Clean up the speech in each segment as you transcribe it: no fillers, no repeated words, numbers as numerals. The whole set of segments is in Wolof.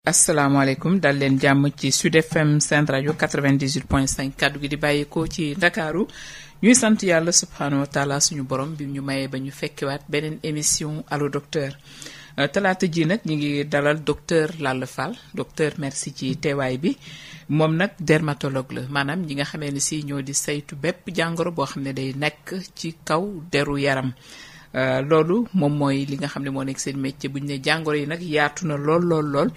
asalaamaaleykum dal leen jàmm ci Sud FM Sen Radio 98.5 kaddu gi di bàyyeekoo ci Ndakaaru ñuy sant yàlla subhaanahu wa taala suñu borom bi ñu mayee ba ñu fekkewaat beneen émission allo docteur talaata ji nag ñu ngi dalal docteur Lalla Fall docteur merci ci teewaay bi moom nag dermatologue la maanaam ñi nga xamee ni si ñoo di saytu bépp jàngoro boo xam ne day nekk ci kaw deru yaram loolu moom mooy li nga xam ne moo nekk seen métier bu ñu ne jàngoro yi nag yaatu na lool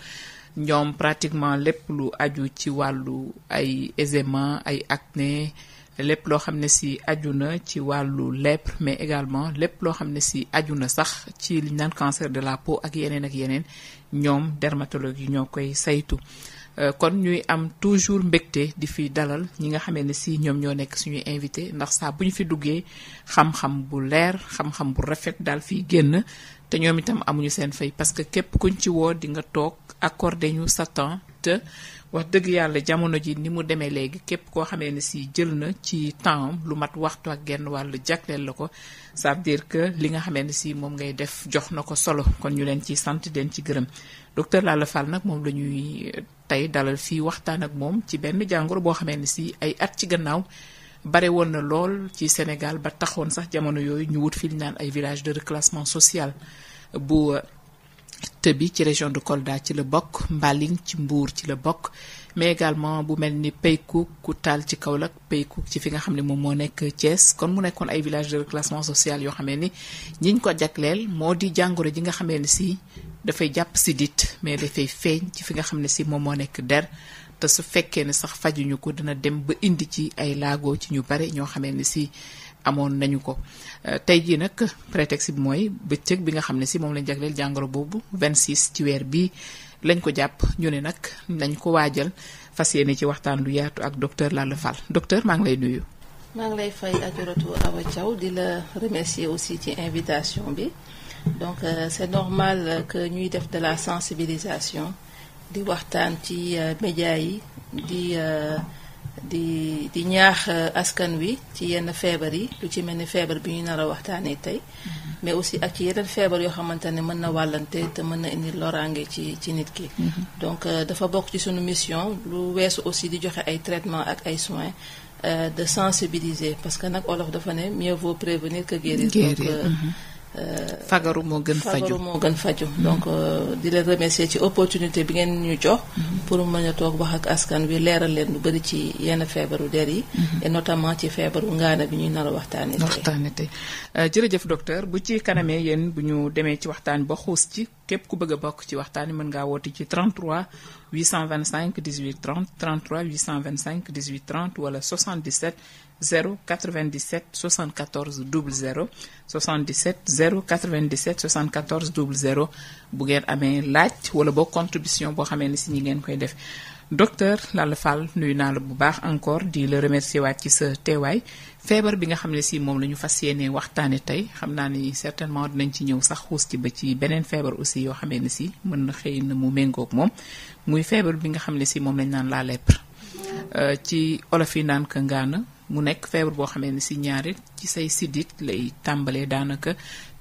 ñoom pratiquement lépp lu aju ci wàllu ay eczéma ay acné lépp loo xam ne si aju na ci wàllu lèpre mais également lépp loo xam ne si aju na sax ci li ñu naan cancer de la peau ak yeneen ñoom dermatologue yi ñoo koy saytu kon ñuy am toujours mbégte di fi dalal ñi nga xamee ne si ñoom ñoo nekk suñuy invité ndax saa bu ñu fi duggee xam-xam bu leer xam-xam bu rafet daal fiy génn te ñoom itam amuñu seen fay parce que képp kuñ ci woo di nga toog accordé ñu sa temps te wax dëgg yàlla jamono ji ni mu demee léegi képp koo xamee ne si jël na ci temps lu mat waxtu ak genn wàllu jagleel la ko ça veut dire que li nga xamee ne si moom ngay def jox na ko solo kon ñu leen ci sant den ci gërëm docteur Lalla Fall nag moom la ñuy tey dalal fii waxtaan ak moom ci benn jàngoro boo xamee ne si ay at ci gannaaw bare woon na lool ci Sénégal ba taxoon sax jamono yooyu ñu wut fi ñu naan ay village de reclassement social bu Tëbi ci région de Kolda ci la bokk Mbaling ci Mbour ci la bokk mais également bu mel ni Peykouk Koutal ci Kaolack Peykouk ci fi nga xam ne moom moo nekk Thiès kon mu nekkoon ay village de reclassement social yoo xamee ni ñiñ ko jagleel moo di jàngoro ji nga xamee ni si dafay jàpp sidit mais dafay feeñ ci fi nga xam ne si moom moo nekk der te su fekkee ne sax fajuñu ko dina dem ba indi ci ay laago ci ñu bare ñoo xamee ne si amoon nañu ko tey jii nag prétexte bi mooy bëccëg bi nga xam ne si moom lañ jagleel jàngoro boobu 26 ci weer bii lañ ko jàpp ñu ne nag nañ ko waajal fas yéene ci waxtaan lu yaatu ak docteur Lalla Fall docteur maa ngi lay nuyu. maa ngi lay fay Adjaratou Awa Thiaw di la remercier aussi ci invitation bi donc c'est normal que ñuy def de la sensibilisation di waxtaan ci médias yi di ñaax askan wi ci yenn feebar yi lu ci mel ni feebar bi ñu nar a waxtaanee tey mais aussi ak ci yeneen feebar yoo xamante ne mën na wàllante te mën na indi loraange ci nit ki donc dafa bokk ci sunu mission lu weesu aussi di joxe ay traitements ak ay soins de sensibiliser parce que nag olof dafa ne mieux vaut prévenir que guérir fagaru moo gën faju donc di leen remercier ci opportunité bi ngeen ñu jox pour mën a toog wax ak askan wi leeral leen lu bëri ci yenn feebaru der yi et notamment ci feebaru ngaana bi ñuy nar a waxtaane tey jërëjëf docteur bu ci kanamee yéen bu ñu demee ci waxtaan ba xuus ci képp ku bëgg a bokk ci waxtaan mën ngaa woote ci 33 825 18 30 33 825 18 30 wala 77 097 74 00 77 097 74 00 bu ngeen amee laaj wala boo contribution boo xamee ni si ñi ngeen koy def docteur Lalla Fall nuyu naa la bu baax encore di la remercier waat ci sa teewaay feebar bi nga xam ne si moom la ñu fas yéene waxtaane tey xam naa ni certainement dinañ ci ñëw sax xuus ci ba ci beneen feebar aussi yoo xamee ne si mën na xëy na mu méngoog moom muy feebar bi nga xam ne si moom lañ naan la lèpre ci olof yi naan ko ngaana mu nekk feebar boo xamee ne si ñaari ci say sidit lay tàmbalee daanaka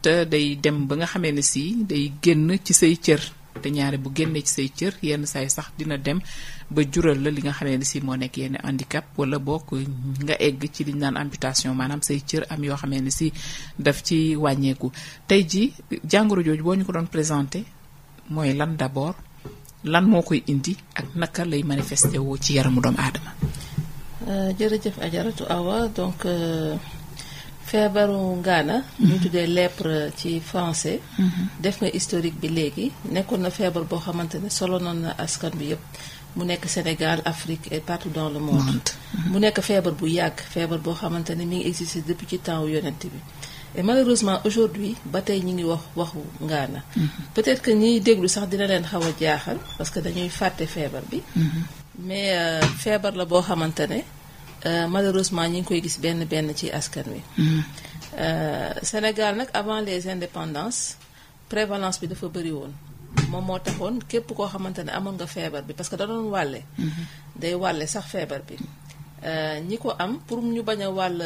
te day dem ba nga xamee ne si day génn ci say cër te ñaari bu génnee ci say cër yenn say sax dina dem ba jural la li nga xamee ne si moo nekk yenn handicap wala bokk nga egg ci liñ naan amputation maanaam say cër am yoo xamee ne si daf ci wàññeeku tey ji jàngoro jooju boo ñu ko doon présenté mooy lan d'abord lan moo koy indi ak naka lay manifesté woo ci yaramu doomu aadama. jërëjëf Adjaratou Awa donc feebaru ngaana ñu tuddee lèpre ci français def nga historique bi léegi nekkoon na feebar boo xamante ne solo noon na askan bi yëpp mu nekk Sénégal Afrique et partout dans le monde mu nekk feebar bu yàgg feebar boo xamante ne mi ngi existé depuis ci temps yonent bi et malheureusement aujourd'hui ba tey ñi ngi waxu ngaana peut-être que ñiy déglu sax dina leen xaw a jaaxal parce que dañuy fàtte feebar bi mais feebar la boo xamante ne malheureusement ñi ngi koy gis benn ci askan wi Sénégal nag avant les indépendances prévalence bi dafa bëri woon moom moo taxoon képp koo xamante ne amoon nga feebar bi parce que da doon wàlle day wàlle sax feebar bi ñi ko am pour ñu bañ a wàll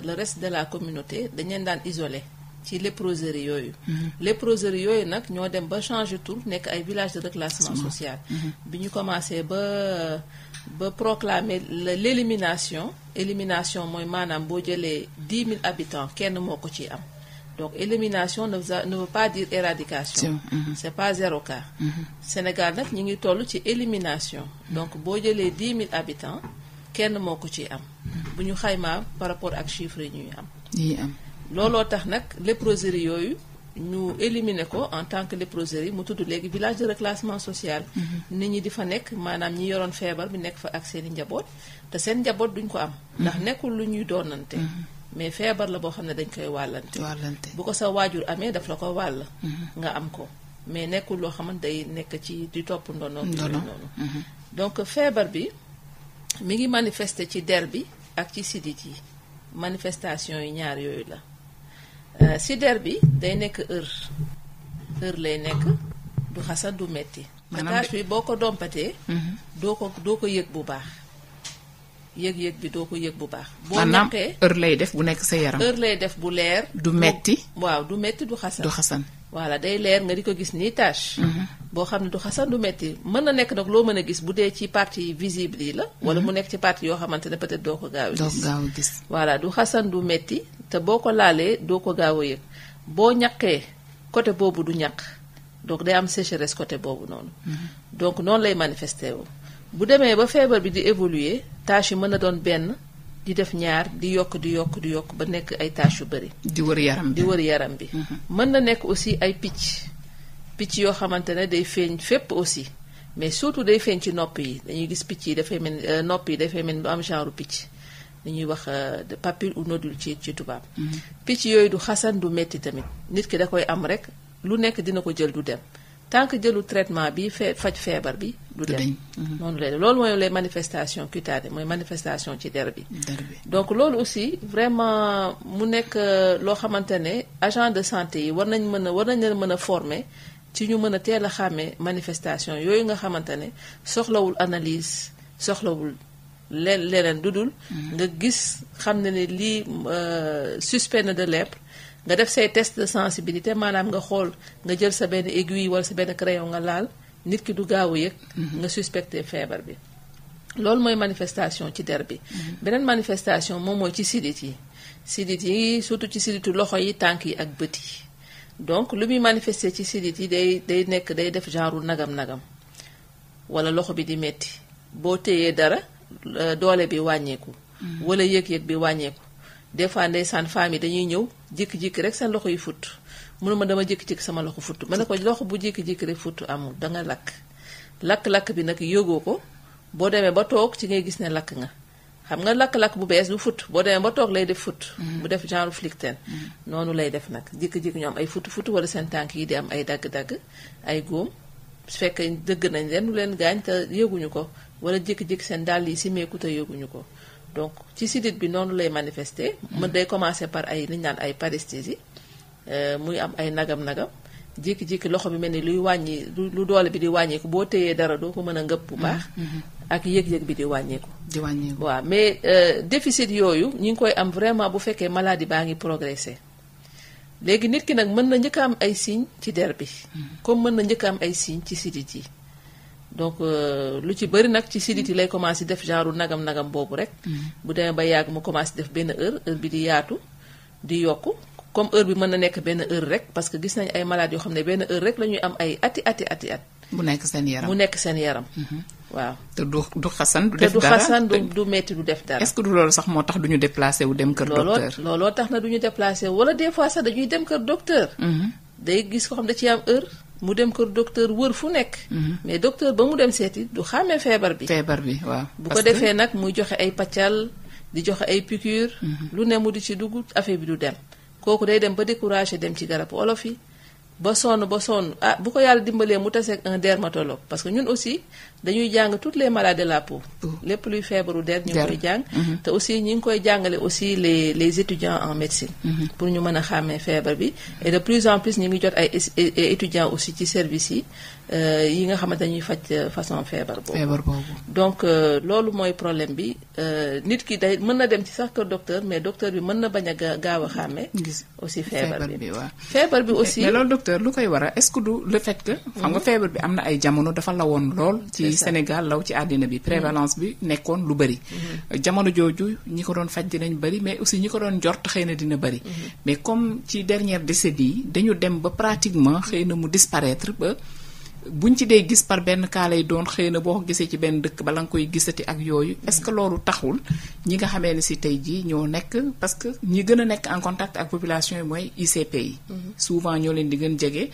le reste de la communauté dañ leen daan isolé ci léproseries yooyu. Léproseries yooyu nag ñoo dem ba changer tour nekk ay villages de reclassement social. bi ñu commencé ba proclamer l'élimination. Élimination mooy maanaam boo jëlee 10 000 habitants kenn moo ko ciy am donc élimination ne veut pas dire éradication. C'est pas 0 cas. Sénégal nag ñu ngi toll ci élimination. donc boo jëlee 10 000 habitants kenn moo ko ciy am. bu ñu xaymaa par rapport ak chiffres yi ñuy am. looloo tax nag léproseries yooyu ñu éliminer ko en tant que léproserie mu tudd léegi village de reclassement social. nit ñi di fa nekk maanaam ñi yoroon feebar bi nekk fa ak seen i njaboot te seen njaboot duñ ko am. ndax nekkul lu ñuy doonante. mais feebar la boo xam ne dañ koy wàllante. bu ko sa waajur amee daf la ko wàll. nga am ko mais nekkul loo xamante day nekk ci di topp ndono noonu. donc feebar bi mi ngi manifester ci der bi ak ci sidit yi manifestation yi ñaar yooyu la. si der bi day nekk heure lay nekk du xasan du metti tache bi boo ko dompatee doo ko yëg bu baax yëg-yëg bi doo ko yëg bu baax boo ñaqee heure lay def bu nekk sa yaram heure lay def bu leer du metti waaw du metti du xasan voilà day leer nga di ko gis nii tache boo xam ne du xasan du metti mën na nekk nag loo mën a gis bu dee ci partie visible yi la wala mu nekk ci partie yoo xamante ne peut-être doo ko gaaw a gis voilà du xasan du metti te boo ko laalee doo ko gaaw a yëg boo ñaqee côté boobu du ñaq donc day am sécheresse côté boobu noonu donc noonu lay manifesté wu bu demee ba feebar bi di évoluer tâche yi mën na doon benn di def ñaar di yokk ba nekk ay tâche yu bari di wër yaram bi mën na nekk aussi ay picc yoo xamante ne day feeñ fépp aussi mais surtout day feeñ ci nopp yi dañuy gis picc yi dafay mel nopp yi dafay mel lu am genre picc dañuy wax papule ou nodule ci tubaab picc yooyu du xasan du metti tamit nit ki da koy am rek lu nekk dina ko jël du dem tant que jëlu traitement bi faj feebar bi du dem noonu lay loolu mooy les manifestations cutanées mooy manifestation ci der bi donc loolu aussi vraiment mu nekk loo xamante ne agent de santé yi war nañ leen mën a former ci ñu mën a teel a xàmmee manifestation yooyu nga xamante ne soxlawul analyse soxlawul leneen dudul nga gis xam ne ne lii suspect na de lèpre nga def say test de sensibilité maanaam nga xool nga jël sa benn aiguille wala sa benn crayon nga laal nit ki du gaaw a yëg nga suspecté feebar bi loolu mooy manifestation ci der bi beneen manifestation moom mooy ci sidit yi surtout ci siditu loxo yi tànk yi ak bët yi donc lu muy manifester ci sidit yi day def genre nagam-nagam wala loxo bi di metti boo téyee dara doole bi wàññeeku wala yëg-yëg bi wàññeeku des fois ndeysaan femmes yi dañuy ñëw jékki-jékki rek seen loxo yi futt mënu ma dama jékki-jékki sama loxo futt ma ne ko loxo bu jékki-jékki rek futt amul danga lakk bi nag yëgoo ko boo demee ba toog ci ngay gis ne lakk nga xam nga lakk-lakk bu bees du futt boo demee ba toog lay def futt bu def genre flicten noonu lay def nag jékki-jékki ñu am ay futt wala seen tànk yi di am ay dagg-dagg ay góom su fekkee dëgg nañ leen lu leen gaañ te yëguñu ko wala jékki-jékki seen dàll yi simeeku te yëguñu ko donc ci sidit bi noonu lay manifester mën day commencer par ay li ñu naan ay paresthésie muy am ay nagam-nagam jékki-jékki loxo bi mel ni luy wàññi lu doole bi di wàññeeku boo téyee dara doo ko mën a ngëpp bu baax ak yëg-yëg bi di wàññeeku waaw mais déficit yooyu ñu ngi koy am vraiment bu fekkee maladie baa ngi progresser léegi nit ki nag mën na njëkk a am ay signes ci der bi comme mën na njëkk a am ay signes ci sidit yi donc lu ci bëri nag ci sidit yi lay commencé def genre nagam-nagam boobu rek bu demee ba yàgg mu commencé def benn heure bi di yaatu di yokku comme heure bi mën na nekk benn heure rek parce que gis nañ ay malades yoo xam ne benn heure rek la ñuy am ay ati mu nekk seen yaram waaw te du xasan du def dara te du xasan du metti du def dara est-ce que du loolu sax moo tax du ñu déplacé wu dem kër docteur looloo tax na du ñu déplacé wu wala des fois sax dañuy dem kër docteur day gis ko xam da ci am heure mu dem kër docteur wër fu nekk mais docteur ba mu dem seeti du xàmmee feebar bi waaw bu ko defee nag muy joxe ay paccal di joxe ay piqûre lu ne mu di ci dugg affaire bi du dem kooku day dem ba découragé dem ci garab olof yi ba sonn bu ko yàlla dimbalee mu taseeg un dermatologue parce que ñun aussi dañuy jàng toutes les maladies de la peau lépp luy feebaru der ñu ngi koy jàng te aussi ñi ngi koy jàngale aussi les étudiants en médecine pour ñu mën a xàmmee feebar bi et de plus en plus ñu ngi jot ay étudiants aussi ci service yi nga xamante dañuy faj façon feebar boobu donc loolu mooy problème bi nit ki day mën na dem ci sax kër docteur mais docteur bi mën na bañ a gaaw a xàmmee. aussi feebar bi waaw. feebar bi aussi mais loolu docteur lu koy waral est-ce que du le fait que. xam nga feebar bi am na ay jamono dafa lawoon lool. ci Sénégal law ci àddina bi prévalence bi nekkoon lu bëri. jamono jooju ñi ko doon faj dinañ bëri mais aussi ñi ko doon jort xëy na dina bëri. mais comme ci dernière décennie yi dañu dem ba pratiquement xëy na mu disparaître ba. buñ ci dee gis par benn cas lay doon xëy na boo ko gisee ci benn dëkk bala nga koy gisati ak yooyu est-ce que loolu taxul ñi nga xamee ne si tey jii ñoo nekk parce que ñi gën a nekk en contact ak population yi mooy ICP yi. souvent ñoo leen di gën jege.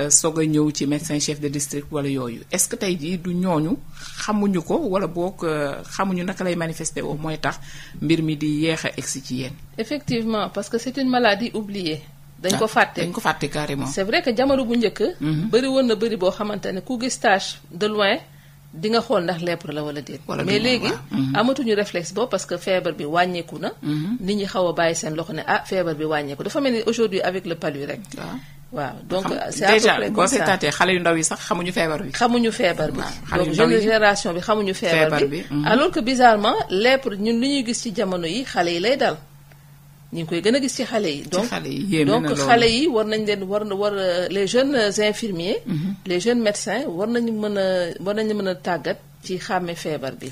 soog a ñëw ci médecin chef de district wala yooyu est-ce que tey jii du ñooñu xamuñu ko wala boog xamuñu naka lay manifester woo mooy tax mbir mi di yéex a egsi ci yéen. effectivement parce que c'est une maladie oubliée. dañ ko fàtte carrément. c'est vrai que jamono bu njëkk. bëri woon na bëri boo xamante ne ku gis tache de loin di nga xool ndax lèpre la wala déet. mais léegi amatuñu réflexe boobu parce que feebar bi wàññeeku na. nit ñi xaw a bàyyi seen loxo ne feebar bi wàññeeku dafa mel ni aujourd'hui avec le palu rek. waaw donc c'est à peu près boo seetaatee xale yu ndaw yi sax xamuñu feebar bi. donc jeune génération bi xamuñu feebar bi. alors que bizarrement lèpre ñun li ñuy gis ci jamono yi xale yi lay dal. ñu ngi koy gën a gis ci xale yi. donc xale yi war nañ leen war les jeunes infirmiers. les jeunes médecins war nañu mën a tàggat ci xàmme feebar bi.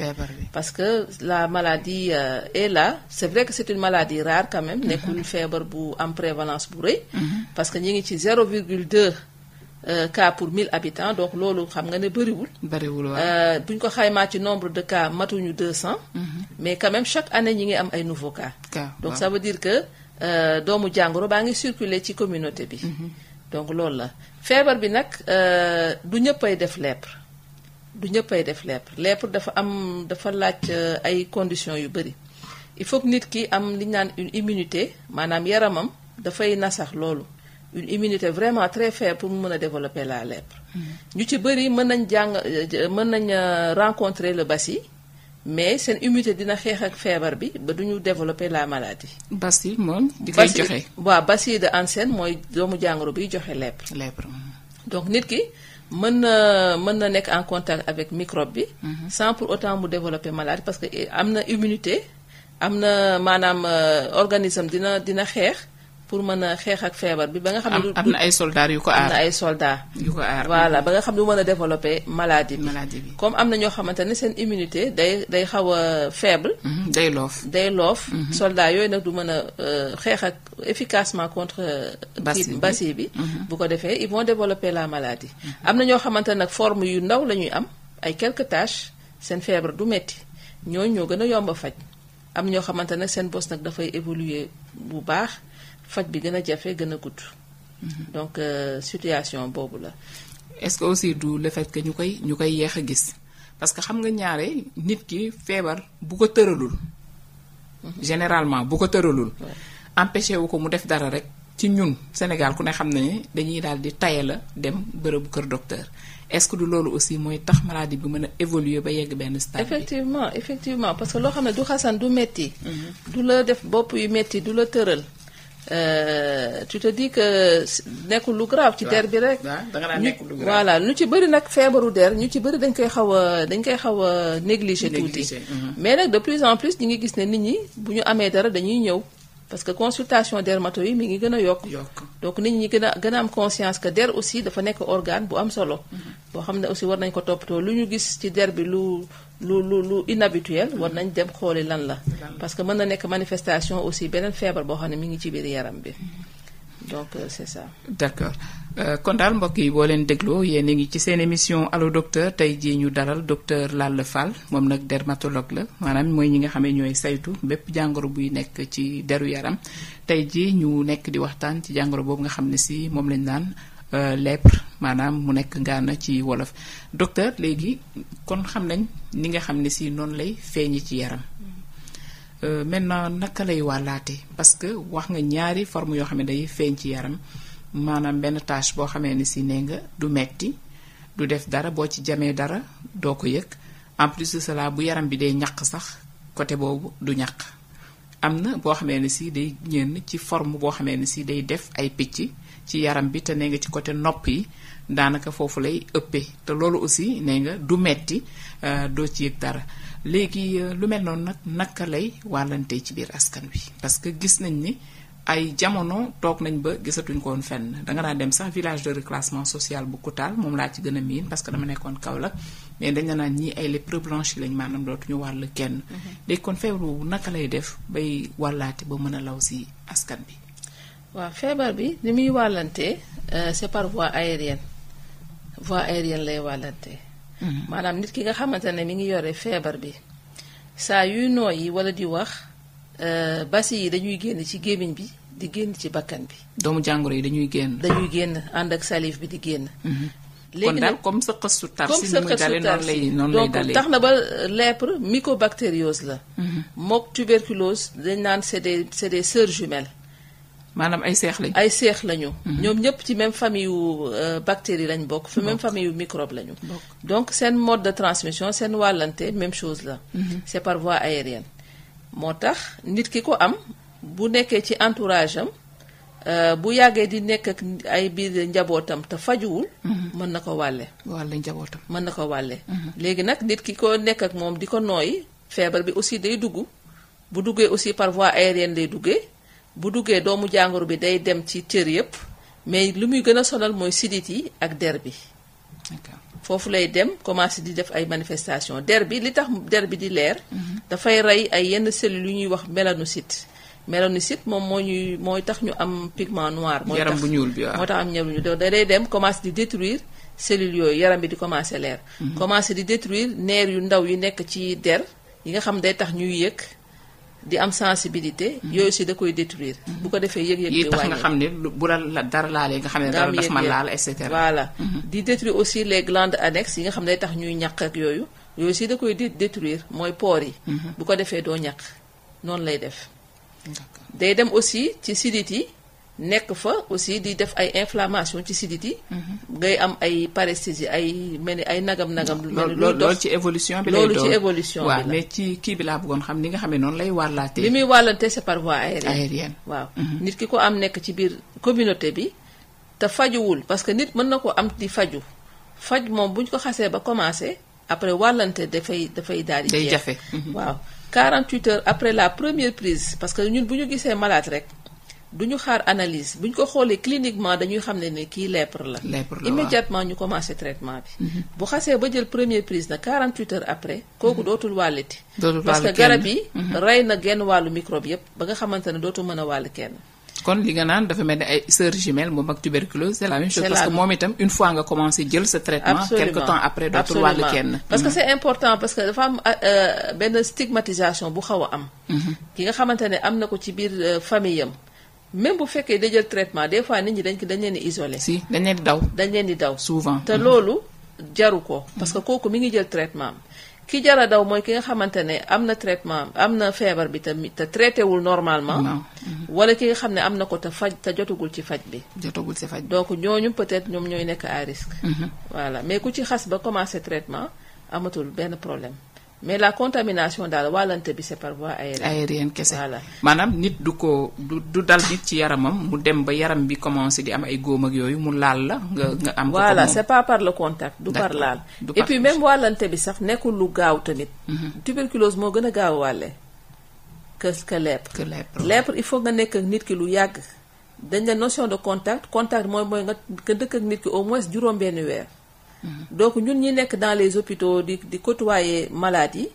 parce que la maladie est là c'est vrai que c'est une maladie rare quand même. nekkul feebar bu am prévalence bu rëy. parce que ñu ngi ci 0,2 cas pour 1000 habitants donc loolu xam nga ne bëriwul. waaw bu ñu ko xaymaa ci nombre de cas matuñu 200. mais quand même chaque année ñi ngi am ay nouveaux cas. donc ça veut dire que doomu jàngoro baa ngi circuler ci communauté bi. donc loolu la feebar bi nag du ñëppay def lèpre. lèpre dafa laaj ay conditions yu bëri. il faut que nit ki am li ñu naan une immunité maanaam yaramam dafay nasax loolu. une immunité vraiment très faible pour mu mën a développer la lèpre. ñu ci bëri mën nañ rencontrer le bacille mais seen immunité dina xeex ak feebar bi ba duñu développer la maladie. bacille moom di koy joxe. waaw bacille de Hansen mooy doomu jàngoro biy joxe lèpre. donc nit ki mën na nekk en contact avec microbe bi. sans pour autant mu développer maladie parce que am na immunité am na maanaam organisme dina xeex. pour mën a xeex ak feebar bi ba nga xam ne am na ay soldats yu ko aar. am na ay soldats yu ko aar. voilà ba nga xam ne du mën a développer maladie bi. comme am na ñoo xamante ne seen immunité day xaw a faible. day loof. soldats yooyu nag du mën a xeex ak efficacement contre. bacille bi. bu ko defee ils vont développer la maladie. am na ñoo xamante ne nag forme yu ndaw la ñuy am ay quelques taches seen feebar du metti ñooñu ñoo gën a yomb a faj am ñoo xamante ne seen bos nag dafay évoluer bu baax. faj bi gën a jafe gën a gudd. donc situation boobu la. est-ce que aussi du le fait que ñu koy yeex a gis parce que xam nga ñaare nit ki feebar bu ko tëralul. généralement bu ko tëralul. empêché wu ko mu def dara rek ci ñun Sénégal ku ne xam ne dañuy daal di taye la dem bërëbu kër docteur est-ce que du loolu aussi mooy tax maladie bi mën a évoluer ba yegg benn stade. effectivement parce que loo xam ne du xasan du metti du la def bopp yu metti du la tëral. Tu te dis que nekkul lu grave ci der bi rek. voilà lu ci bëri nag feebaru der ñu ci bëri dañ koy xaw a négliger tuuti. mais nag de plus en plus ñu ngi gis ne nit ñi bu ñu amee dara dañuy ñëw parce que consultation dermato yi mi ngi gën a yokk. donc nit ñi gën a am conscience que der aussi dafa nekk organe bu am solo. boo xam ne aussi war nañ ko toppatoo lu ñu gis ci der bi lu inhabituel war nañ dem xooli lan la. parce que mën na nekk manifestation aussi beneen feebar boo xam ne mi ngi ci biir yaram bi donc c'est ça. d'accord kon daal mbokk yi boo leen dégloo yéen a ngi ci seen émission allo docteur tey jii ñu dalal docteur Lalla Fall moom nag dermatologue la maanaam mooy ñi nga xam ne ñooy saytu bépp jàngoro buy nekk ci deru yaram tey jii ñu nekk di waxtaan ci jàngoro boobu nga xam ne si moom lañ naan lèpre maanaam mu nekk ngaana ci wolof docteur léegi kon xam nañ ni nga xam ne si noonu lay feeñi ci yaram. maintenant naka lay wàllaate parce que wax nga ñaari forme yoo xam ne day feeñ ci yaram maanaam benn tache boo xamee ne si nee nga du metti du def dara boo ci jamee dara doo ko yëg en plus de cela bu yaram bi day ñaq sax côté boobu du ñaq am na boo xamee ne si day ñënn ci forme boo xamee ne si day def ay picc ci yaram bi te nee nga ci côté nopp yi daanaka foofu lay ëppee te loolu aussi nee nga du metti doo ci yëg dara léegi lu mel noonu nag naka lay wàllantee ci biir askan wi parce que gis nañ ni ay jamono toog nañ ba gisatuñ ko woon fenn danga daan dem sax village de reclassement social bu Koutal moom laa ci gën a miin parce que dama nekkoon Kaolack mais dañ la naan ñii ay lépreux blanchis lañ maanaam dootuñu wàll kenn. léegi kon feebar boobu naka lay def bay wàllaate ba mën a law si askan bi. waaw feebar bi ni muy wàllantee c'est par voie aérienne lay wàllantee. maanaam nit ki nga xamante ne mi ngi yore feebar bi saa yuy nooyi wala di wax. basi yi dañuy génn ci gémmiñ bi di génn ci bakkan bi. doomu jàngoro yi dañuy génn ànd ak salive bi di génn. léegi kon daal comme sa xëstu tar si ni muy dalee noonu lay dalee. donc tax na ba lèpre mycobactériose la. mook tuberculose dañ naan c'est des sœurs jumelles. maanaam ay seex lañu. ñoom ñëpp ci même famille yu bactéries lañ bokk. fi même famille yu microbe lañu. donc seen mode de transmission seen wàllante même chose la. c'est par voie aérienne. moo tax nit ki ko am bu nekkee ci entourage am bu yàggee di nekk ak ay biir njabootam te fajuwul. mën na ko wàlle. njabootam mën na ko wàlle. léegi nag nit ki ko nekk ak moom di ko nooyi feebar bi aussi day dugg bu duggee aussi par voie aérienne lay duggee bu duggee doomu jàngoro bi day dem ci cër yépp mais li muy gën a sonal mooy sidit yi ak der bi. foofu lay dem commencé di def ay manifestation der bi li tax der bi di leer. dafay rey ay yenn cellules yu ñuy wax mélanocyte moom mooy tax ñu am pigment noir. yaram bu ñuul bi waaw moo tax am ñaar bu ñuul da day dem commencé di détruire cellules yooyu yaram bi di commencé leer. commencé di détruire nerf yu ndaw yi nekk ci der yi nga xam day tax ñuy yëg di am sensibilité. yooyu aussi da koy détruire. bu ko defee yëg-yëg bi wàññi yi tax nga xam ne bu la dara laalee nga xam ne dara daf ma laal et cetera. voilà di détruire aussi les glandes annexes yi nga xam ne day tax ñuy ñaq ak yooyu aussi da koy détruire mooy pores yi. bu ko defee doo ñaq noonu lay def. day dem aussi ci sidit yi nekk fa aussi di def ay inflammation ci sidit yi. ngay am ay paresthésie ay mel ni ay nagam-nagam. loolu ci évolution bi lay doon loolu ci évolution bi la waaw mais ci kii bi laa bëggoon xam ni nga xam ne noonu lay wàllaatee. li muy wàllante c'est par voie aérienne. waaw nit ki ko am nekk ci biir communauté bi te fajuwul parce que nit mën na ko am di faju faj moom bu ñu ko xasee ba commencé après wàllante dafay daal di day jafe. waaw 48 heures après la première prise parce que ñun bu ñu gisee malade rek. du ñu xaar analyse bu ñu ko xoolee cliniquement dañuy xam ne kii lèpre la. immédiatement ñu commencé traitement bi. bu xasee ba jël première prise na 48 heures après. kooku dootul wàllati. parce que garab yi. rey na genn wàllu microbe yépp ba nga xamante ne dootul mën a wàll kenn. kon li nga naan dafa mel ni ay sœurs jumelles moom ak tuberculose c'est la même chose. parce que moom itam une fois nga commencé jël sa traitement. absolument quelque temps après dootul wàll kenn. parce que c'est important parce que dafa am benn stigmatisation bu xaw a am. ki nga xamante ne am na ko ci biir famille am. même bu fekkee da jël traitement des fois nit ñi dañ leen di isolé. si dañ leen di daw. souvent te loolu jaru ko. parce que kooku mi ngi jël traitement am ki jara daw mooy ki nga xamante ne am na traitement am na feebar bi te traité wul normalement. wala ki nga xam ne am na ko te jotagul ci faj bi. donc ñooñu peut-être ñoom ñooy nekk à risque. voilà mais ku ci xas ba commencé traitement amatul benn problème. mais la contamination daal wàllante bi c'est par voie aérienne kese. voilà maanaam nit du dal nit ci yaramam mu dem ba yaram bi commencé di am ay góom ak yooyu mu laal la nga am. ko voilà c'est pas par le contact. du par laal et puis même wàllante bi sax nekkul lu gaaw tamit. tuberculose moo gën a gaaw wàlle que lèpre il faut nga nekk ak nit ki lu yàgg. dañ la notion de contact mooy nga dëkk ak nit ki au moins juróom-benn weer. donc ñun ñi nekk dans les hôpitaux di côtoyer malades yi.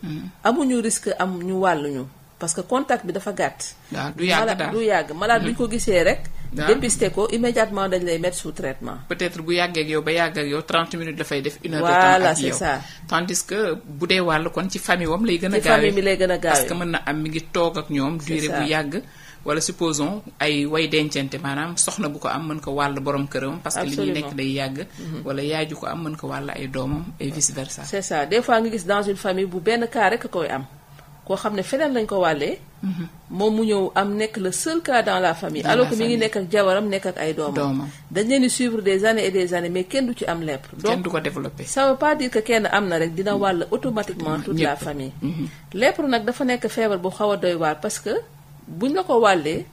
amuñu risque am ñu wàlluñu parce que contact bi dafa gàtt. du yàgg malade bu ñu ko gisee rek. dépister ko immédiatement dañ lay mettre sous traitement. peut-être bu yàggee ak yow ba yàgg ak yow 30 minutes dafay def. 1 heure de temps voilà ak yow c'est ça. tandis que bu dee wàll kon ci famille wam lay gën a gaawee. ci famille mi lay gën a gaawee parce que mën na am mi ngi toog ak ñoom. durée bu yàgg. wala supposons ay way dencante maanaam soxna bu ko am mën ko wàll borom këram. parce que li ñuy nekk day yàgg. wala yaay ju ko am mën ko wàll ay doomam et vice versa. c'est ça des fois nga gis dans une famille bu benn cas rek koy am koo xam ne feneen lañ ko wàllee. moom mu ñëw am nekk le seul cas dans la famille. alors que mi ngi nekk ak jabaram nekk ak ay doomam. dañ leen di suivre des années et des années mais kenn du ci am lèpre. donc kenn du ko développer. ça veut pas dire que kenn am na rek dina wàll automatiquement toute la famille. lèpre nag dafa nekk feebar bu xaw a doy waar parce que. buñ la ko wàllee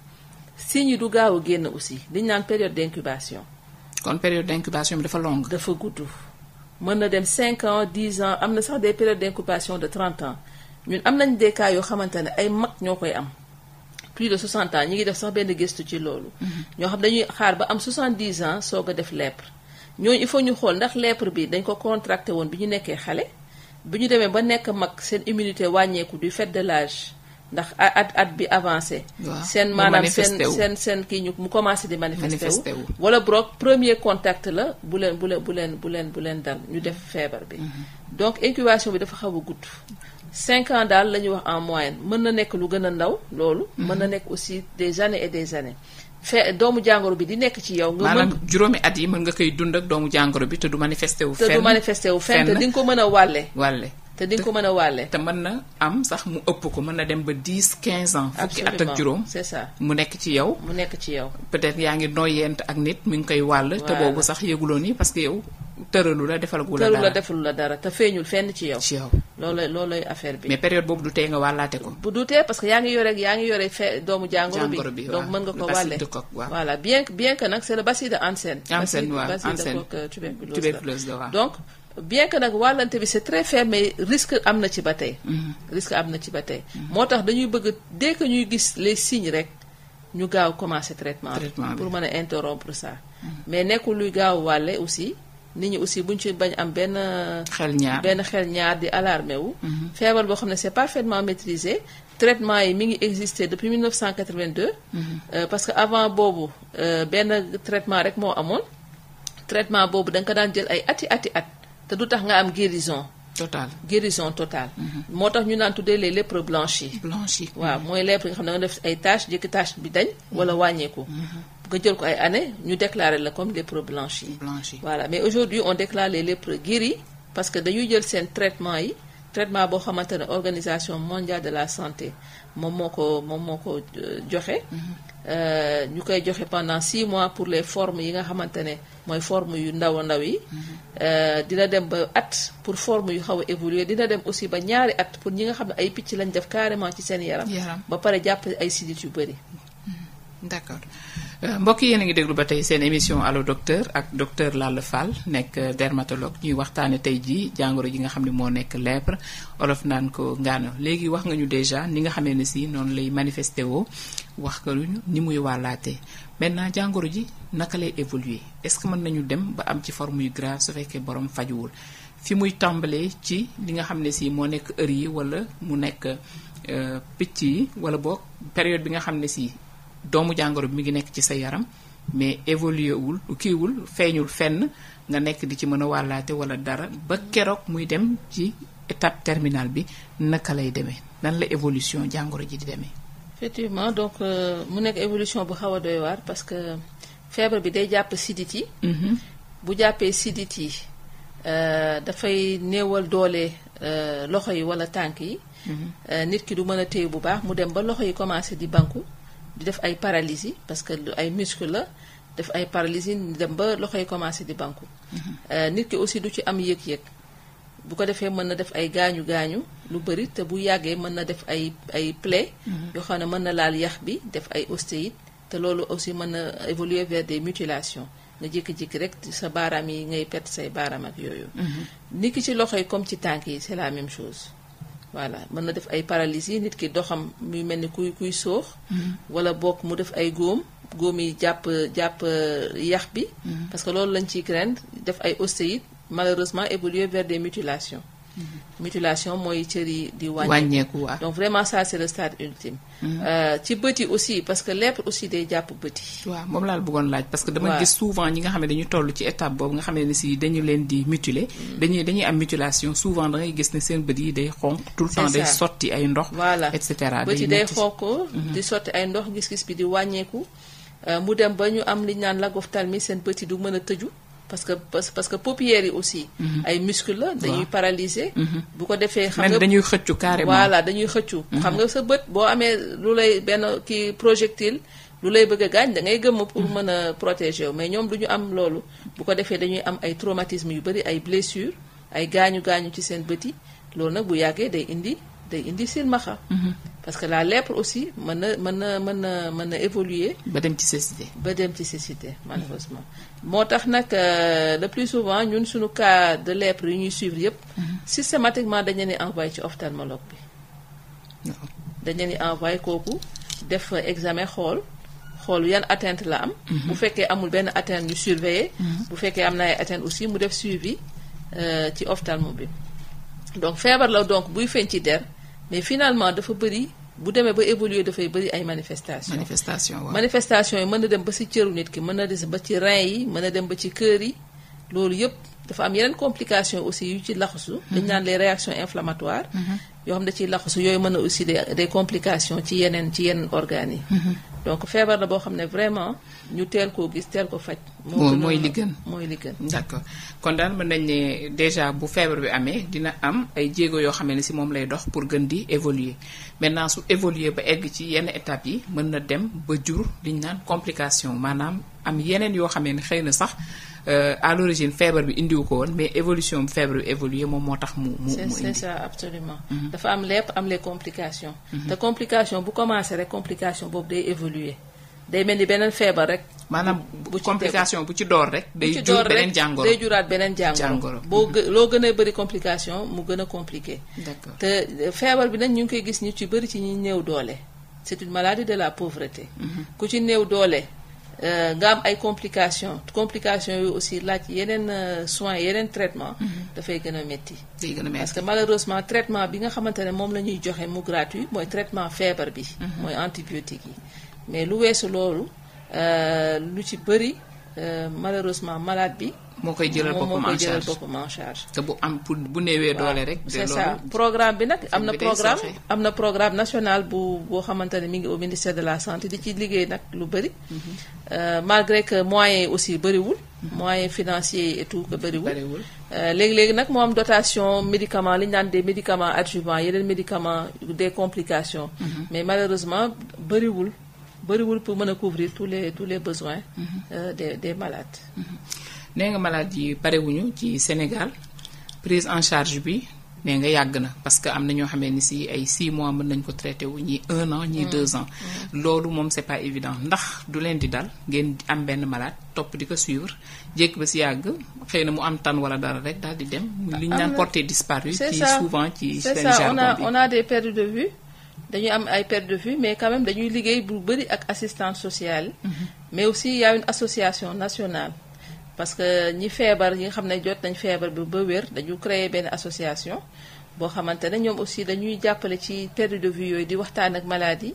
signes yi du gaaw a génn aussi liñ naan période d'incubation. kon période d'incubation bi dafa longue. dafa gudd mën na dem 5 ans 10 ans am na sax des périodes d'incubation de 30 ans ñun am nañ des cas yoo xamante ne ay mag ñoo koy am plus de 60 ans ñi ngi def sax benn gëstu ci loolu. ñoo xam dañuy xaar ba am 70 ans soog a def lèpre ñooñu il faut ñu xool ndax lèpre bi dañ ko contracté woon bi ñu nekkee xale bi ñu demee ba nekk mag seen immunité wàññeeku du fait de l'âge ndax at bi avancé. seen maanaam seen kii ñu mu commencé di manifesté wu. wala boog premier contact la bu leen dal ñu def feebar bi. donc incubation bi dafa xaw a gudd. 5 ans daal la ñuy wax en moyenne mën na nekk lu gën a ndaw loolu. mën na nekk aussi des années et des années. doomu jàngoro bi di nekk ci yow. nga maanaam juróomi at yi mën nga koy dund ak doomu jàngoro bi te du manifesté wu. te du manifesté wu fenn te di nga ko mën a wàlle. te di nga ko mën a wàlle. te mën na am sax mu ëpp ko mën na dem ba 10 15 ans. fukki at ak juróom c'est ça. mu nekk ci yow. mu nekk ci yow. peut-être yaa ngi noyyent ak nit mi ngi koy wàll. te boobu sax yëguloo ni parce que yow tëralu la defalagu la dara. defalu la dara te feeñul fenn ci yow. ci yow loolay affaire bi. mais période boobu du tee nga wàllaate ko. bu du tee parce que yaa ngi yore doomu jàngoro bi. donc mën nga ko wàlle. voilà bien que nag c'est le bacille de Hansen. Hansen waaw bacille de Koch tuberculose la waaw. donc bien que nag wàllante bi c'est très faible mais risque am na ci ba tey. moo tax dañuy bëgg dès que ñuy gis les signes rek ñu gaaw commencer traitement pour mën a interrompre ça. mais nekkul luy gaaw wàlle aussi nit ñi aussi buñ ci bañ am benn xel ñaar di alarmé wu. feebar boo xam ne c'est parfaitement maîtrisé. traitement yi mi ngi existé depuis 1982. parce que avant boobu benn traitement rek moo amoon. traitement boobu da nga ko daan jël ay ati at. te du tax nga am guérison totale. moo tax ñu naan tuddee les lépreux blanchis. waaw mooy lèpre nga xam ne nga def ay taches jékki tache bi dañ. wala wàññeeku. nga jël ko ay années ñu déclarer la comme lépreux blanchis. voilà mais aujourd'hui on déclare les lépreux guéris parce que dañuy jël seen traitement boo xamante ne organisation mondiale de la santé moom moo ko joxe. ñu koy joxe pendant 6 mois pour les formes yi nga xamante ne mooy forme yu ndaw yi. dina dem ba at pour forme yu xaw a évoluer dina dem aussi ba ñaari at pour ñi nga xam ne ay picc lañ def carrément ci seen yaram. ba pare jàpp ay sidit yu bëri. d'accord mbokk yéen a ngi déglu ba tey seen émission allo docteur ak docteur Lalla Fall nekk dermatologue ñuy waxtaane tey jii jàngoro ji nga xam ne moo nekk lèpre olof naan ko ngaano léegi wax nga ñu déjà ni nga xamee ne si noonu lay manifesté woo wax nga ñu ni muy wàllaatee maintenant jàngoro ji naka lay évoluer est-ce que mën nañu dem ba am ci forme yu grave su fekkee borom fajuwul fi muy tàmbalee ci li nga xam ne si moo nekk heure yi wala mu nekk picc yi wala boog période bi nga xam ne si doomu jàngoro bi mi ngi nekk ci sa yaram mais évolué wul kiiwul feeñul fenn nga nekk di ci mën a wàllaate wala dara ba keroog muy dem ci étape terminale bi naka lay demee nan la évolution jàngoro ji di demee. effectivement donc mu nekk évolution bu xaw a doy waar parce que feebar bi day jàpp sidit yi. bu jàppee sidit yi dafay néewal doole loxo yi wala tànk yi. nit ki du mën a téye bu baax mu dem ba loxo yi commencé di banku. di def ay paralysie parce que ay muscle la def ay paralysie dem ba loxo yi commencé di banku. nit ki aussi du ci am yëg-yëg bu ko defee mën na def ay gaañu lu bëri te bu yàggee mën na def ay plaies. yoo xam ne mën na laal yax bi def ay ostéite te loolu aussi mën na évoluer vers des mutilations nga jékki-jékki rek sa baaraam yi ngay perte say baaraam ak yooyu. nit ki ci loxo yi comme ci tànk yi c'est la même chose. voilà mën na def ay paralysie nit ki doxam muy mel ni kuy soox. wala bokk mu def ay góom yi jàpp yax bi. parce que loolu lañ ciy craindre def ay ostéite malheureusement évoluer vers des mutilations. mutilation mooy cër yi di wàññeeku waaw. donc vraiment ça c'est le stade ultime. ci bët yi aussi parce que lèpre aussi day jàpp bët yi. waaw moom laa bëggoon laaj parce que dama gis souvent ñi nga xam ne dañu toll ci étape boobu nga xam ne si dañu leen di mutiler. dañuy am mutilation souvent da ngay gis ne seen bët yi day xonq. tout le temps day sotti ay ndox. voilà et cetera bët yi day xonq. di sotti ay ndox gis-gis bi di wàññeeku. mu dem ba ñu am li ñu naan lagophtalmie seen bët yi du mën a tëju. parce que paupières yi aussi. ay muscles la dañuy paralyser. bu ko defee xam nga dañuy xëccu carrément. voilà dañuy xëccu. xam nga sa bët boo amee lu lay benn kii projectile lu lay bëgg a gaañ da ngay gëmm pour mën a protéger wu mais ñoom du ñu am loolu. bu ko defee dañuy am ay traumatismes yu bari ay blessures ay gaañu ci seen bët yi loolu nag bu yàggee day indi silmaxa. parce que la lèpre aussi mën na évoluer. ba dem ci cécité. Malheureusement. moo tax nag le plus souvent ñun suñu cas de lèpre yi ñuy suivre yëpp. systématiquement dañ leen di envoyé ci ophtalmologue bi. dañ leen di envoyé kooku def examen xool yan atteinte la am. bu fekkee amul benn atteinte ñu surveiller. bu fekkee am na ay atteinte aussi mu def suivi ci ophtalmo bi. donc feebar la donc buy feeñ ci der mais finalement dafa bëri bu demee ba évoluer dafay bëri ay manifestation waaw. manifestation yi mën na dem ba ci cëru nit ki mën na des ba ci rein yi mën na dem ba ci cœur yi loolu yëpp dafa am yeneen complication aussi yu ci laxasu dañ naan les réactions inflammatoires yoo xam ne ciy laxasu yooyu mën na aussi des complications ci yeneen organes yi donc feebar la boo xam ne vraiment ñu teel koo gis teel ko faj mooy li gën d'accord kon daal mën nañ ne déjà bu feebar bi amee dina am ay jéego yoo xam ne si moom lay dox pour gën di évoluer maintenant su évoluer ba egg ci yenn étapes yi mën na dem ba jur liñ naan complication maanaam am yeneen yoo xam ne xëy na sax à l'origine feebar bi indiwu ko woon mais évolution bu feebar bi évoluer moom moo tax mu c'est ça absolument dafa am lépp am les complications te complication bu commencé rek complication boobu day évoluer day mel ni beneen feebar rek maanaam complication bu ci door rek day jur beneen jàngoro day juraat beneen jàngoro loo gën a bëri complication mu gën a compliqué d'accord te feebar bi nag ñu ngi koy gis ñu ci bëri ci ñi néew doole c'est une maladie de la pauvreté ku ci néew doole nga am ay complications yooyu aussi laaj yeneen soins yeneen traitement dafay gën a métti parce que malheureusement traitement bi nga xamante ne moom la ñuy joxe mu gratuit mooy traitement feebar bi mooy antibiotique yi mais lu weesu loolu lu ci bëri malheureusement malade bi moo koy jëlal boppam en charge te bu néewee doole rek c'est ça programme bi nag am na programme national boo xamante ne mi ngi au ministère de la santé di ci liggéey nag lu bëri malgré que moyens aussi bëriwul moyens financiers et tout que bëriwul léegi nag moo am dotation médicaments li ñu naan des médicaments adjuvants yeneen médicaments des complications mais malheureusement bëriwul pour mën a couvrir tous les besoins des malades nee nga malade yi barewuñu ci Sénégal prise en charge bi nee nga yàgg na parce que am na ñoo xamee ni si ay 6 mois mën nañ ko traité wu ñii 1 an ñii 2 ans loolu moom c'est pas évident ndax du leen di dal ngeen am benn malade topp di ko suivre jékki ba si yàgg xëy na mu am tan wala dara rek daal di dem li ñu naan porté disparu ci souvent ci seen jargon bi on a des pertes de vue dañuy am ay perte de vue mais quand même dañuy liggéey bu bëri ak assistance sociale mais aussi il y a une association nationale parce que ñi feebar yi nga xam ne jot nañ feebar bi ba wér dañu créer benn association boo xamante ne ñoom aussi dañuy jàppale ci perte de vue yooyu di waxtaan ak malade yi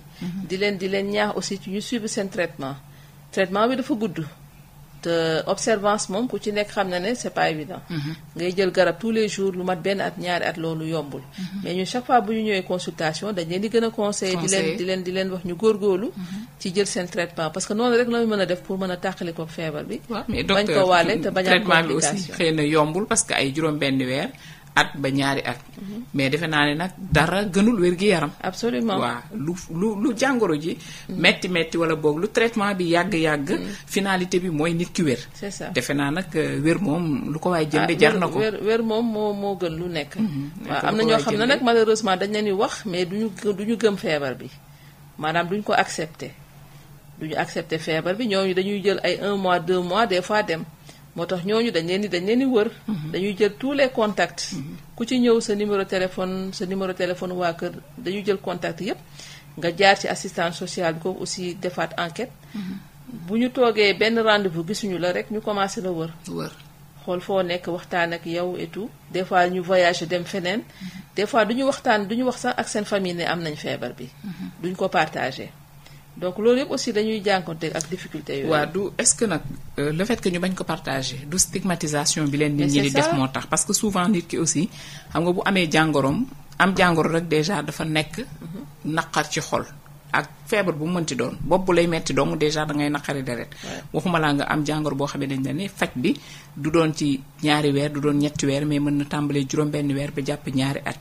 di leen ñaax aussi ci ñu suivre seen traitement bi dafa gudd te observance moom ku ci nekk xam na ne c'est pas évident ngay jël garab tous les jours lu mat benn at ñaari at loolu yombul mais ñun chaque fois bu ñu ñëwee consultation dañ leen di gën a conseiller di leen wax ñu góorgóorlu ci jël seen traitement parce que noonu rek la mën a def pour mën a tàqali ko feebar bi bañ ko wàlle te bañ a am traitement bi aussi xëy na yombul parce que ay juróom benn weer at ba ñaari at mais defe naa ne nag dara gënul wér-gi-yaram absolument waaw lu jàngoro ji metti wala boog lu traitement bi yàgg finalité bi mooy nit ki wér c'est ça defe naa nag wér moom lu ko waay jënde jar na ko wér moom moo gën lu nekk waaw am na ñoo xam ne nag malheureusement dañ leen di wax mais duñu gëm feebar bi maanaam duñ ko accepter feebar bi ñooñu dañuy jël ay 1 mois 2 mois des fois dem moo tax ñooñu dañ leen di wër dañuy jël tous les contacts ku ci ñëw sa numéro téléphone waa kër dañuy jël contact yépp nga jaar ci assistance sociale bi ko aussi defaat enquête bu ñu toogee benn rendez-vous gisuñu la rek ñu commencé la wër xool foo nekk waxtaan ak yow et tout des fois ñu voyage dem feneen des fois duñu wax sax ak seen famille ne am nañ feebar bi duñ ko partager donc loolu yëpp aussi dañuy jànkonte ak difficulté yooyu. waaw du est-ce que nag le fait que ñu bañ ko partager du stigmatisation bi leen nit ñi di def moo tax parce que souvent nit ki aussi xam nga bu amee jàngoroom am jàngoro rek déjà dafa nekk naqar ci xol ak feebar bu mu mënti doon bopp bu lay metti dong déjà da ngay naqari deret waxuma laa nga am jàngoro boo xam ne dañ la ne faj bi du doon ci ñaari weer du doon ñetti weer mais mën na tàmbalee juróom-benn weer ba jàpp ñaari at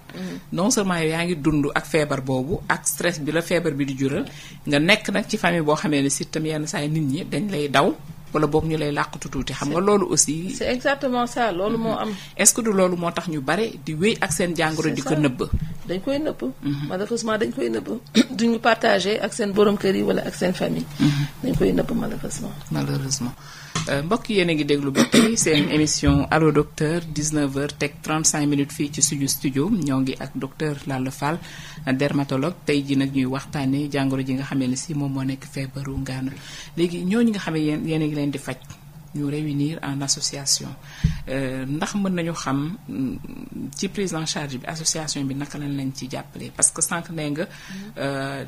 non seulement yow yaa ngi dund ak feebar boobu ak stress bi la feebar bi di jural nga nekk nag ci famille boo xamee ne si tam yenn saa yi nit ñi dañ lay daw wala boog ñu lay làqatu tuuti xam nga loolu aussi c'est exactement ça loolu moo am est-ce que du loolu moo tax ñu bare di wéy ak seen jàngoro di ko nëbb dañ koy nëbb. malheureusement dañ koy nëbb duñu partager ak seen borom kër yi wala ak seen famille. dañ koy nëbb malheureusement. mbokk yéen a ngi déglu ba tey seen émission Allo Docteur 19h teg 35 minutes fii ci suñu studio ñoo ngi ak docteur Lalla Fall dermatologue tey ji nag ñuy waxtaanee jàngoro ji nga xamee ne si moom moo nekk feebaru ngaana léegi ñooñu nga xam ne yéen a ngi leen di faj ñu réunir en association ndax mën nañu xam ci prise en charge bi association bi naka lañ leen ci jàppale parce que sànq nee nga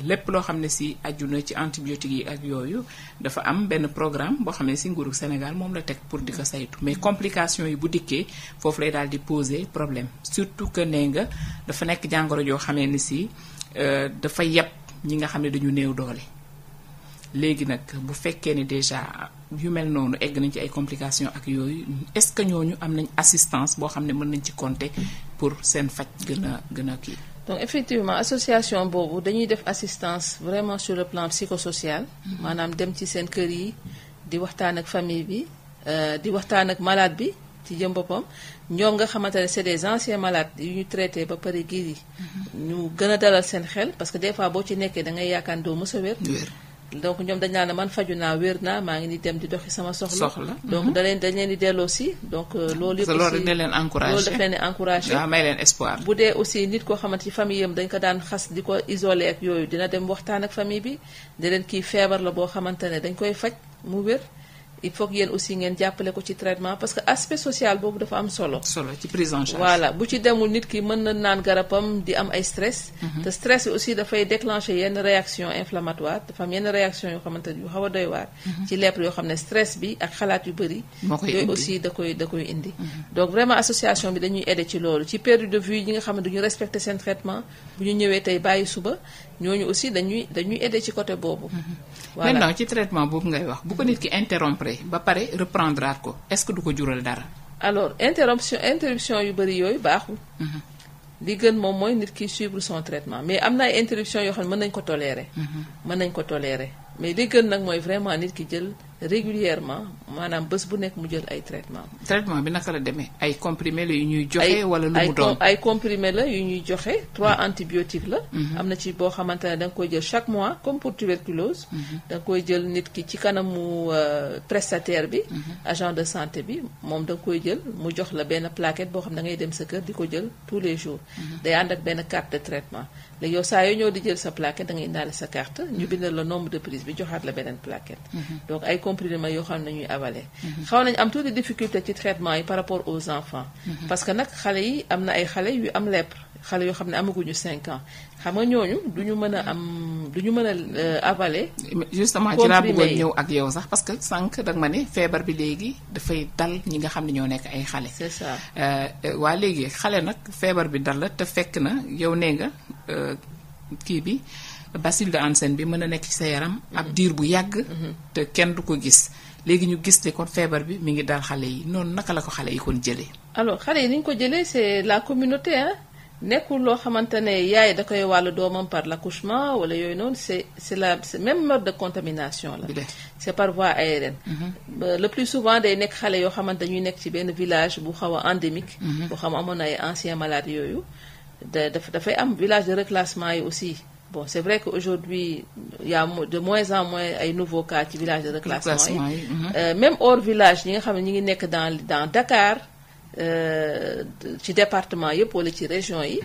lépp loo xam ne si aju na ci antibiotiques yi ak yooyu dafa am benn programme boo xam ne si nguuru Sénégal moom la teg pour di ko saytu mais complications yi bu dikkee foofu lay daal di poser problème surtout que nee nga dafa nekk jàngoro joo xamee ni si dafa yeb ñi nga xam ne dañu néew doole. léegi nag bu fekkee ne déjà yu mel noonu egg nañ ci ay complications ak yooyu est-ce que ñooñu am nañ assistance boo xam ne mën nañ ci compter pour seen faj gën a kii. donc effectivement association boobu dañuy def assistance vraiment sur le plan psychosocial. maanaam dem ci seen kër yi di waxtaan ak famille bi di waxtaan ak malade bi ci jëm boppam ñoom nga xamante ne c'est des anciens malades yu ñu traité ba pare guéri ñu gën a dalal seen xel parce que des fois boo ci nekkee da ngay yaakaar doo mës a wér. donc ñoom dañ naan man faju naa wér naa maa ngi ni dem di doxi sama soxla. donc dañ leen di delloo si donc loolu yëpp loolu dañ leen encouragé loolu daf leen di encouragé waaw may leen espoir. bu dee aussi nit koo xamante ci famille am dañ ko daan xas di ko isolé ak yooyu dina dem waxtaan ak famille bi di leen kii feebar la boo xamante ne dañ koy faj mu wér. il faut que yéen aussi ngeen jàppale ko ci traitement parce que aspect social boobu dafa am solo ci prise en charge. voilà bu ci demul nit ki mën na naan garabam di am ay stress. te stress bi aussi dafay déclencher yenn réaction inflammatoire dafa am yenn réaction yoo xamante ne yu xaw a doy waar. ci lèpre yoo xam ne stress bi ak xalaat yu bëri. yooyu aussi da koy indi. donc vraiment association bi dañuy aider ci loolu ci perte de vue yi nga xam ne duñu respecter seen traitement bu ñu ñëwee tey bàyyi suba ñooñu aussi dañuy aider ci côté boobu. voilà maintenant ci traitement boobu ngay wax bu ko nit ki interrompre ba pare reprendre ko est-ce que du ko jural dara. alors interruption yu bëri yooyu baaxul. li gën moom mooy nit ki suivre son traitement mais am na ay interruption yoo xam ne mën nañ ko tolérer. mais li gën nag mooy vraiment nit ki jël régulièrement maanaam bés bu nekk mu jël ay traitement bi naka la demee ay comprimés la yu ñuy joxe wala lu mu doon ay comprimés la yu ñuy joxe 3 antibiotiques la. am na ci boo xamante ne da nga koy jël chaque mois comme pour tuberculose. da nga koy jël nit ki ci kanamu prestataire bi. agent de santé bi moom da nga koy jël mu jox la benn plaquette boo xam ne da ngay dem sa kër di ko jël tous les jours. day ànd ak benn carte de traitement léegi yow saa yoo ñëw di jël sa plaquette da ngay indaale sa carte ñu bindal la nombre de prise bi joxaat la beneen plaquette. donc ay comprimés yoo xam ne ñuy avaler. xaw nañu am tuuti difficulté ci traitement yi par rapport aux enfants. parce que nag xale yi am na ay xale yu am lèpre xale yoo xam ne amaguñu 5 ans xam nga ñooñu duñu mën a avaler. justement ci laa bëggoon ñëw ak yow sax parce que sànq danga ma ne feebar bi léegi dafay dal ñi nga xam ne ñoo nekk ay xale. c'est ça waa léegi xale nag feebar bi dal la te fekk na yow nee nga kii bi. bacille de Hansen bi mën a nekk ci sa yaram ab diir bu yàgg te kenn du ko gis léegi ñu gis ne kon feebar bi mi ngi dal xale yi noonu naka la ko xale yi kon jëlee. alors xale yi ni ñu ko jëlee c'est la communauté nekkul loo xamante ne yaay da koy wàllu doomam par l'accouchement wala yooyu noonu c'est même mode de contamination la. c'est par voie aérienne. le plus souvent day nekk xale yoo xamante dañuy nekk ci benn village bu xaw a endémique. boo xam amoon ay anciens malades yooyu dafay am village de reclassement yi aussi. bon c'est vrai qu'aujourd'hui il y a de moins en moins ay nouveaux cas ci village de reclassement yi. même hors village ñi nga xam ne ñi ngi nekk dans Dakar ci département yëpp wala ci région yi.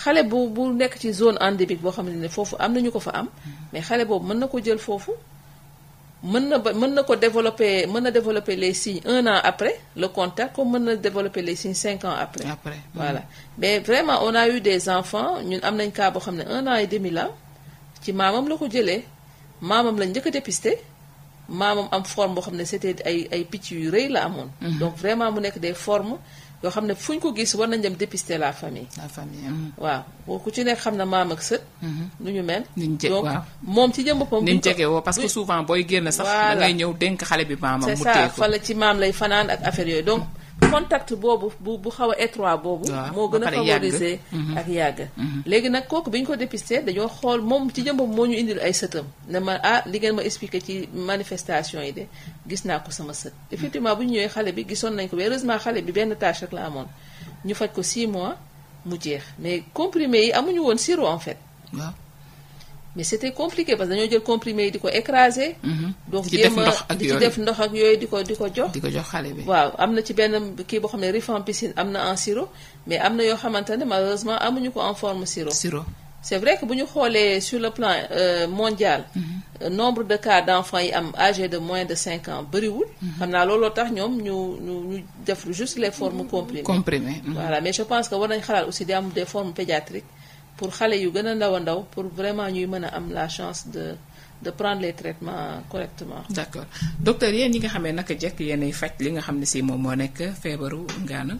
xale bu nekk ci zone endémique boo xam ne foofu am nañu ko fa am. mais xale boobu mën na ko jël foofu mën na développer les signes 1 an après le contact comme mën na développer les signes 5 ans après. voilà mais vraiment on a eu des enfants ñun am nañ cas boo xam ne 1 an et demi la ci maamam la ko jëlee maamam la njëkk a dépisté maamam am forme boo xam ne c'était ay picc yu rëy la amoon. donc vraiment mu nekk des formes yoo xam ne fu ñu ko gis war nañ dem dépister la famille. waaw ku ci nekk xam na maam ak sët. nu ñu mel. donc moom ci jëm boppam. ni ñu jege woo parce que souvent booy génn sax. da ngay ñëw dénk xale bi maamam. mu c'est ça fa la ci maam lay fanaan ak affaire yooyu donc. contact boobu bu xaw a étroit boobu. moo gën a favoriser ak yàgg. léegi nag kooku bi ñu ko dépisté dañoo xool moom ci jëm boppam moo ñu indil ay sëtam ne ma li ngeen ma expliqué ci manifestation yi de gis naa ko sama sët. effectivement bu ñu ñëwee xale bi gisoon nañ ko mais heureusement xale bi benn tâche rek la amoon ñu faj ko 6 mois mu jeex mais comprimés yi amuñu woon sirop en fait. waaw. mais c'était compliqué parce que dañoo jël comprimés yi di ko écraser. donc ci def ndox ak di yooyu ci def ndox ak yooyu di ko jox. di ko jox xale bi. waaw am na ci benn kii boo xam ne rifampicine am na en sirop mais am na yoo xamante ne malheureusement amuñu ko en forme sirop. C'est vrai que bu ñu xoolee sur le plan mondial. Nombre de cas d'enfants yi am âgés de moins de 5 ans bëriwul. xam naa looloo tax ñoom ñu def juste les formes comprimées. Voilà mais je pense que war nañ xalaat aussi di am des formes pédiatriques pour xale yu gën a ndaw a ndaw pour vraiment ñuy mën a am la chance de prendre les traitements correctement. D'accord docteur yéen ñi nga xamee naka jekk yéenay faj li nga xam ne si moom moo nekk feebaru ngaana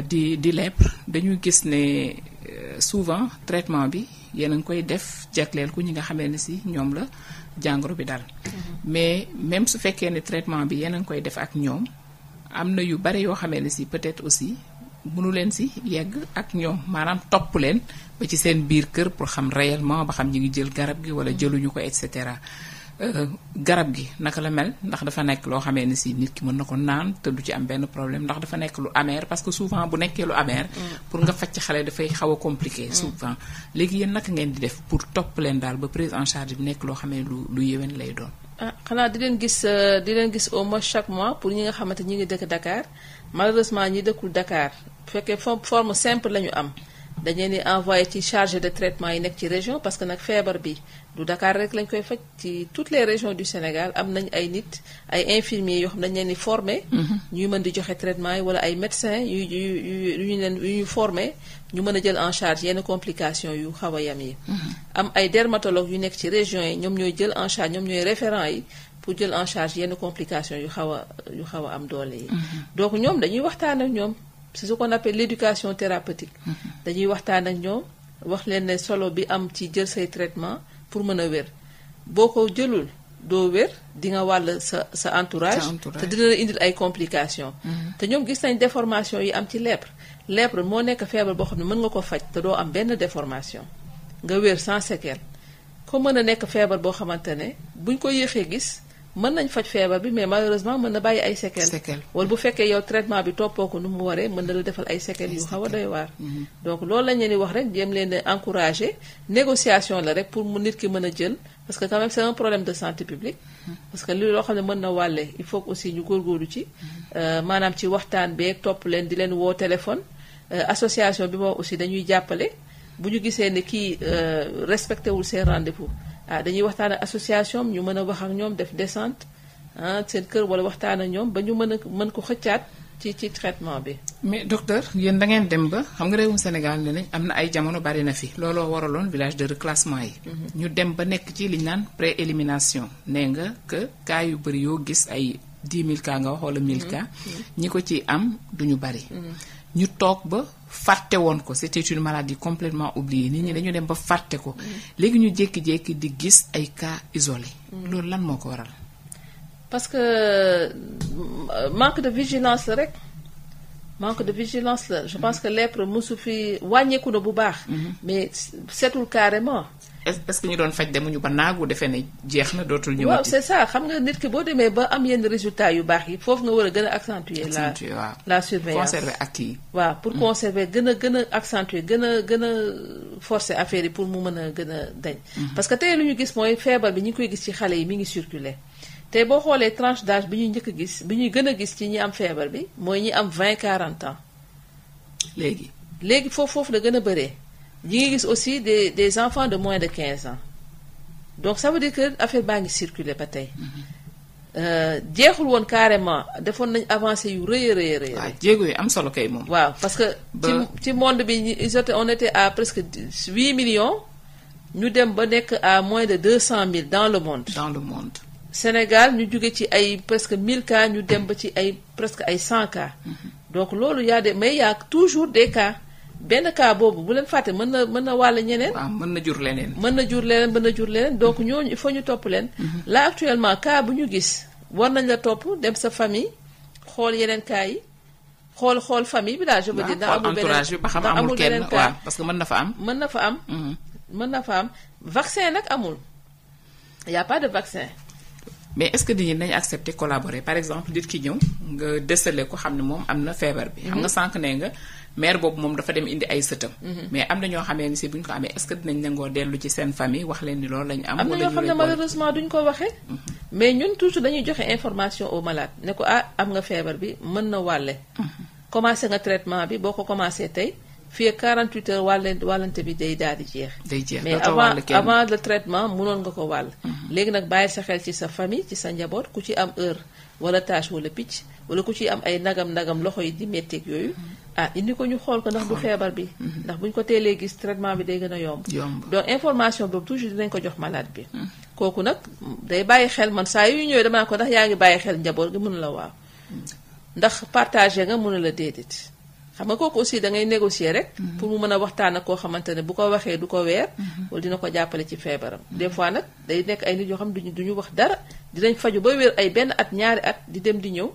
di lèpre dañuy gis ne souvent traitement bi yéen a ngi koy def jagleel ku ñi nga xamee ne si ñoom la jàngoro bi dal. mais même su fekkee ne traitement bi yéen a ngi koy def ak ñoom am na yu bare yoo xamee ne si peut-être aussi mënu leen si yegg ak ñoom maanaam topp leen ba ci seen biir kër pour xam réellement ba xam ñi ngi jël garab gi wala jëluñu ko et cetera. garab gi naka la mel ndax dafa nekk loo xamee ne si nit ki mën na ko naan te du ci am benn problème ndax dafa nekk lu amer parce que souvent bu nekkee lu amer. pour nga faj ci xale dafay xaw a compliqué. souvent léegi yéen naka ngeen di def pour topp leen daal ba prise en charge bi nekk loo xamee lu yéwén lay doon. xanaa di leen gis au moins chaque mois pour ñi nga xamante ñi ngi dëkk Dakar malheureusement ñi dëkkul Dakar bu fekkee forme simple la ñu am. dañu leen di envoyé ci chargé de traitement yi nekk ci région parce que nag feebar bi du Dakar rek lañ koy faj ci toutes les régions du Sénégal am nañ ay nit ay infirmiers yoo xam ne dañu leen di formé. ñuy mën di joxe traitement yi wala ay médecins yu ñu formé ñu mën a jël en charge yenn complications yu xaw a yam yi. am ay dermatologues yu nekk ci région yi ñoom ñooy jël en charge ñoom ñooy référents yi pour jël en charge yenn complications yu xaw a am doole yi. donc ñoom dañuy waxtaan ak ñoom. c'est ce qu'on appelle l'éducation thérapeutique. dañuy waxtaan ak ñoom wax leen ne solo bi am ci jël say traitement pour mën a wér boo ko jëlul doo wér di nga wàll sa entourage te dina la indil ay complications. te ñoom gis nañ déformation yi am ci lèpre moo nekk feebar boo xam ne mën nga ko faj te doo am benn déformation nga wér sans séquelle ko mën a nekk feebar boo xamante ne buñ ko yéexee gis mën nañ faj feebar bi mais malheureusement mën na bàyyi ay séquelles. wala bu fekkee yow traitement bi toppoo ko nu mu waree mën na la defal ay séquelles yu xaw a doy waar. donc loolu lañ leen di wax rek jéem leen di encourager négociation la rek pour mu nit ki mën a jël parce que quand même c'est un problème de santé publique. parce que li loo xam ne mën na wàlle il faut que aussi ñu góorgóorlu ci maanaam ci waxtaan beeg topp leen di leen woo téléphone association bi moo aussi dañuy jàppale bu ñu gisee ne kii respecté wul seen rendez-vous. dañuy waxtaan ak association ñu mën a wax ak ñoom def descente seen kër wala waxtaan ak ñoom ba ñu mën ko xëccaat ci traitement bi. mais docteur yéen da ngeen dem ba xam nga réewum Sénégal ne nañ am na ay jamono bari na fi looloo waraloon village de reclassement yi. ñu dem ba nekk ci li ñu naan pré-élimination nee nga que cas yu bari yoo gis ay 10 000 cas nga wax wala 1000 cas. ñi ko ci am duñu bari. ñu toog ba fàtte woon ko c'était une maladie complètement oubliée nit ñi dañu dem ba fàtte ko léegi ñu jékki-jékki di gis ay cas isolés. loolu lan moo ko waral. parce que manque de vigilance la rek manque de vigilance la je pense que lèpre mosu fi wàññeeku na bu baax. mais setul carrément. est-ce que ñu doon faj demuñu ba naagu defee ne jeex na dootul ñëwati. waaw c'est ça xam nga nit ki boo demee ba am yenn résultats yu baax yi foofu nga war a gën a accentuer la surveillance conserver ak yi. waaw pour conserver gën a accentuer gën a forcer affaire yi pour mu mën a gën a dañ. parce que tey lu ñu gis mooy feebar bi ñu ngi koy gis ci xale yi mi ngi circuler te boo xoolee tranche d'âge bi ñuy njëkk a gis bi ñuy gën a gis ci ñi am feebar bi mooy ñi am 20-40 ans. léegi foofu la gën a bëree. ñi ngi gis aussi des enfants de moins de 15 ans donc ça veut dire que affaire baa ngi circuler ba tey jeexul woon carrément defoon nañ avancé yu rëy a rëy. waaw jéego yi am solo kay moom. waaw parce que ci monde bi on était à presque 8 millions ñu dem ba nekk à moins de 200 000 dans le monde. Sénégal ñu jóge ci ay presque 1000 cas ñu dem ba ci ay presque ay 100 cas. donc loolu mais y a toujours des cas. benn cas boobu bu leen fàtte mën na wàll ñeneen. waaw mën na jur leneen. donc ñooñu il faut ñu topp leen. là actuellement cas bu ñu gis war nañ la topp dem sa famille xool yeneen cas yi xool famille bi daal je veux dire. ndax amul beneen entourage bi ba xam amul kenn waaw parce que mën na fa am. mën na fa am vaccin nag amul y a pas de vaccin. mais est-ce que nit ñi nañ accepter collaborer par exemple nit ki ñëw nga déceler ko xam ne moom am na feebar bi. xam nga sànq nee nga mère boobu moom dafa dem indi ay sëtam. mais am na ñoo xamee ni si bu ñu ko amee est-ce que dinañ nangoo dellu ci seen famille wax leen ni loolu lañ am. am na ñoo xam ne malheureusement duñ ko waxee. mais ñun toujours dañuy joxe information au malade ne ko am nga feebar bi mën na wàlle. commencé nga traitement bi boo ko commencé tey fii ak 48 heures wàllante bi day daal di jeex. day jeex mais avant le traitement mënoon nga ko wàll. léegi nag bàyyi sa xel ci sa famille ci sa njaboot ku ci am heure wala tache wala picc wala ku ci am ay nagam loxo yi di metteeg yooyu. indi ko ñu xool ko ndax du feebar bi. ndax buñ ko teelee gis traitement bi day gën a yomb. donc information boobu toujours dinañ ko jox malade bi. kooku nag day bàyyi xel man saa yu ñëwee damaa ko ndax yaa ngi bàyyi xel njaboot gi mënu la waaw. ndax partagé nga mënu la déedéet. xam nga kooku aussi da ngay négocier rek. pour mu mën a waxtaan ak koo xamante ne bu ko waxee du ko weer. wala dina ko jàppale ci feebaram. des fois nag day nekk ay nit yoo xam duñu wax dara dinañ faju ba wér ay benn at ñaari at di dem di ñëw.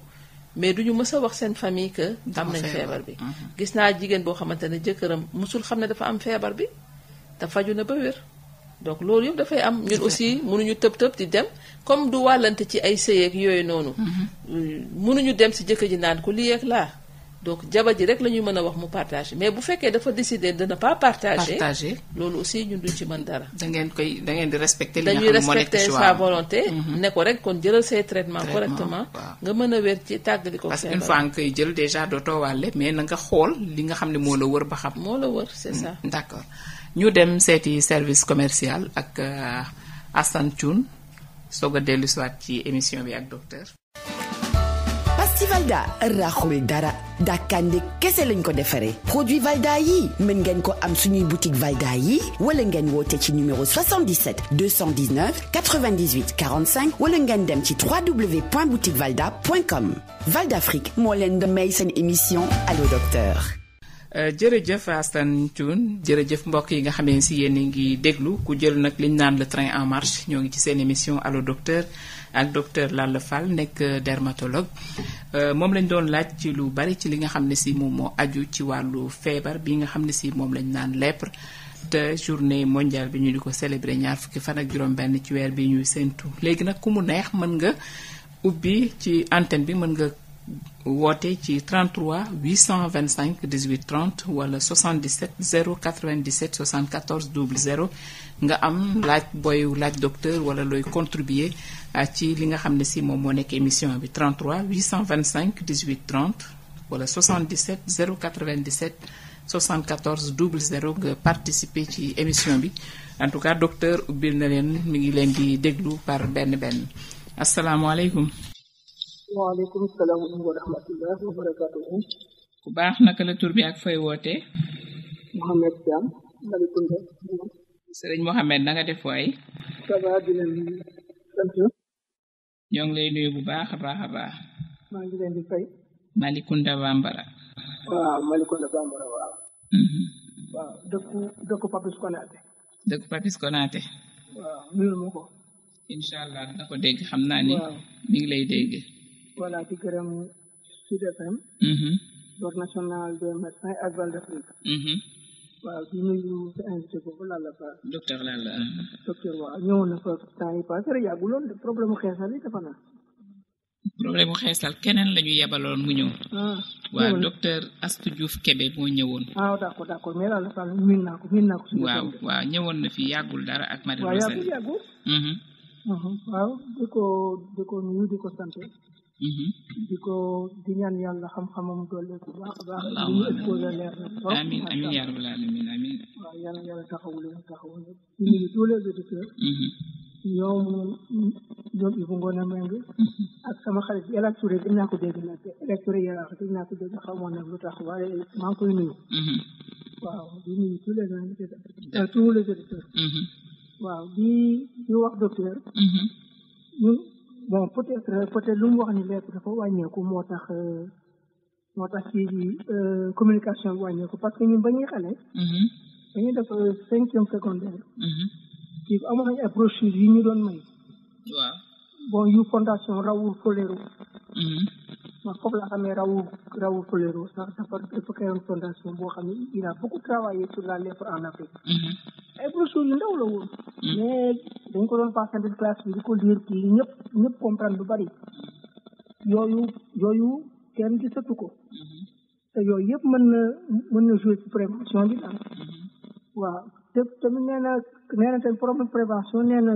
mais duñu mës a wax seen famille que am nañ feebar bi. gis naa jigéen boo xamante ne jëkkëram musul xam ne dafa am feebar bi te faju na ba wér. donc loolu yëpp dafay am ñun aussi mënuñu tëb di dem comme du wàllante ci ay sëy ak yooyu noonu. mënuñu dem si jëkkër ji naan ko lii ak laa. donc jabar ji rek la ñuy mën a wax mu partager mais bu fekkee dafa décider de ne pas partager. loolu aussi ñun duñ ci mën dara. da ngeen di respecter li nga dañuy xam ne moo nekk ci respecter sa volonté. ne ko rek kon jëlal say traitement correctement. nga mën a wér ci tàggali ko. parce que une fois nga koy jël déjà dootoo wàlle mais na nga xool li nga xam ne moo la wër ba xam. moo la wër c'est ça. d'accord ñu dem seeti service commercial ak Assane Thioune soog a dellu siwaat ci émission bi ak docteur. Pasti Valda raxul dara dàkkande kese lañ ko defaree produit Valda yi mën ngeen ko am suñuy boutique Valda yi wala ngeen woote ci numéro 77 219 98 45 wala ngeen dem ci www.boutiquevalda.com Valda Afrique moo leen di may seen émission Allo Docteur. jërëjëf Assane Thioune jërëjëf mbokk yi nga xamee si yéen a ngi déglu ku jël nag liñ naan le train en marche ñoo ngi ci seen émission Allo Docteur ak docteur Lalla Fall nekk dermatologue moom lañ doon laaj ci lu bari ci li nga xam ne si moom moo aju ci wàllu feebar bi nga xam ne si moom lañ naan lèpre te journée mondiale bi ñu di ko célébrer ñaar fukki fan ak juróom-benn ci weer bi ñuy séntu léegi nag ku mu neex mën nga ubbi ci antenne bi mën nga. woote ci 33 825 18 30 wala 77 097 74 00 nga am laaj booy laaj docteur wala looy contribuer ci li nga xam ne si moom moo nekk émission bi 33 825 18 30 wala 77 097 74 00 nga participer ci émission bi en tout cas docteur ubbil na leen mi ngi leen di déglu par benn asalaamaaleykum. waaleykum salaam wa rahmatulah wa barakatuhu. ku baax naka la tur bi ak fay wootee. Mohamed Thiam. Malicounda. Sëriñ Mohamed na nga def waay. ça va di leen sant. ñoo ngi lay nuyu bu baax a baax a baax. maa ngi leen di fay. Malicounda Bambara. waaw Malicounda Bambara waaw. waaw dëkku Papis Konaté. dëkku Papis Konaté. waaw nuyu ma ko. incha allah dina ko dégg xam naa ni. mi ngi lay dégg. voilà di gërëm Sud FM. Ordre national des médecins ak Val d'Afrique. waaw di nuyu sa invité boobu Lalla Fall. docteur Lalla. docteur waaw ñëwoon na fa temps yi passé rek yàgguloon problème mu xeesal yi dafa na. problème mu xeesal keneen la ñu yebaloon mu ñëw. waaw docteur Astou Diouf Kébé moo ñëwoon. d'accord mais Lalla Fall miin naa ko. waaw ñëwoon na fi yàggul dara ak Marie waaw yàggul. waaw di ko nuyu di ko sant. di ñaan yàlla xam-xamam doole bu baax a baax. li ñu exposé leer na trop. amiin amiin yaa rabbal aalamiin amiin. waaw yàlla taxawu leen di nuyu tous les auditeurs. ñoom Ibou Ngone Mbengue. ak sama xarit El Hadj Touré dinaa ko dégg nag El Hadj Touré dinaa ko dégg xaw ma nag lu tax waaye maa ngi koy nuyu. waaw di nuyu tous les auditeurs. waaw di wax docteur. ñun bon peut-être lu mu wax ni lépp dafa wàññeeku moo tax ci communication bi wàññeeku parce que ñun ba ñuy xale. dañuy def 5e secondaire. ci amoon nañu ay brochures yi ñu doon may. waaw bon yu fondation Raoul Folero. man foofu la xamee Raoul Folero sax dafa créé une fondation boo xam ne il a beaucoup travaillé sur la lèpre en Afrique. ay brochures yu ndaw la woon. mais dañ ko doon passé de classe bi di ko lire kii ñëpp comprendre lu bari yooyu kenn gisatu ko te yooyu yëpp mën na jouer ci prévention bi daal waaw te tamit nee na tamit problème prévention nee na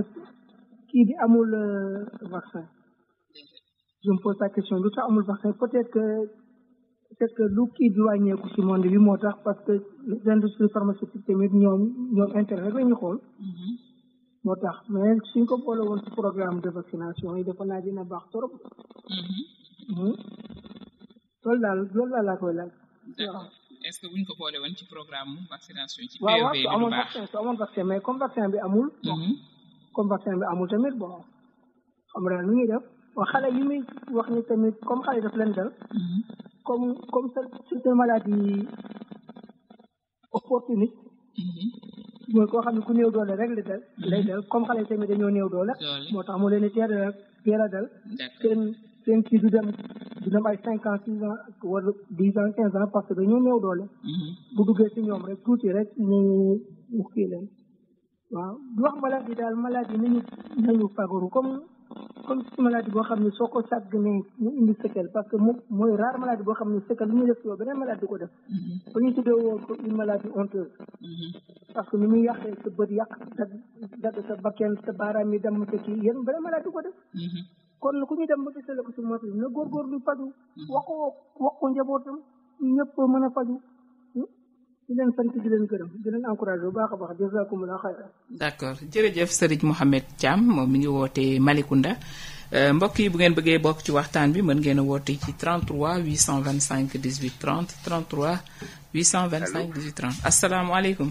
kii bi amul vaccin je me pose la question lu tax amul vaccin peut-être que lu kii bi wàññeeku ci monde bi moo tax parce que les industries pharmaceutiques tamit ñoom intérêt rek la ñu xool moo tax mais suñ ko boole woon ci programme de vaccination yi dafa naa dina baax trop loolu daal laa koy laaj waaw est-ce que buñ ko boole woon ci programme vaccination ci waaw su amoon vaccin mais comme vaccin bi amul tamit bon xam nga lu ñuy def xale yi muy wax ni tamit comme xale daf leen dal comme c'est une maladie opportuniste mooy koo xam ne ku néew doole rek lay dal comme xale yi tamit dañoo néew doole moo tax mu leen di teel a dal seen kii du dem ay 5 ans 6 ans wala 10 ans 15 ans parce que dañoo néew doole bu duggee ci ñoom rek tuuti rek ñu kii leen waaw du wax maladie nañu fagaru comme ci maladie boo xam ne soo ko sàgganee mu indi séquelle parce que mooy rare maladie boo xam ne séquelle lu ñuy def yow beneen maladie du ko def ba ñu tuddee woon ko une maladie honteuse parce que ni muy yàqee sa bët yàq dagg sa bakken sa baaraam yi dem sa kii yéen beneen maladie du ko def kon ku ñu dem ba gisale ko si moto bi na góorgóorlu faju wax ko njabootam ñëpp mën a faju di leen sant di leen gërëm di leen encouragé bu baax a baax jazakumullah xayran. d'accord jërëjëf Serigne Mohamed Thiam moom mi ngi wootee Malicounda mbokk yi bu ngeen bëggee bokk ci waxtaan bi mën ngeen a woote ci 33 825 18 30 33 825 18 30 asalaamaaleykum.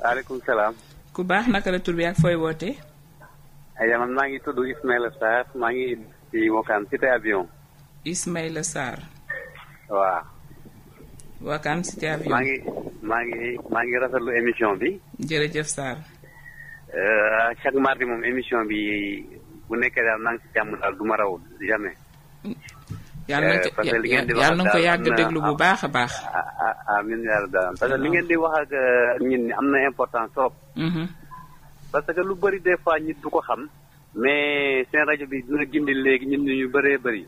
waaleykum salaam. ku baax naka la tur bi ak fooy wootee. man maa ngi tudd Ismaïla Sarr maa ngi ci Wakam cité avion. Ismaïla Sarr. waaw. Wakam cité avion. maa ngi rafetlu émission bi. jërëjëf Sarr. chaque mardi moom émission bi bu nekkee daal maa ngi ci jàmm daal du ma raw jamais. yàlla na ko yàgg déglu bu baax a baax. amiin yàlla daal parce que li ngeen di wax ak ñun ni am na importance trop. parce que lu bëri des fois nit du ko xam. mais seen rajo bi dina gindi léegi ñun ñu bëree bëri.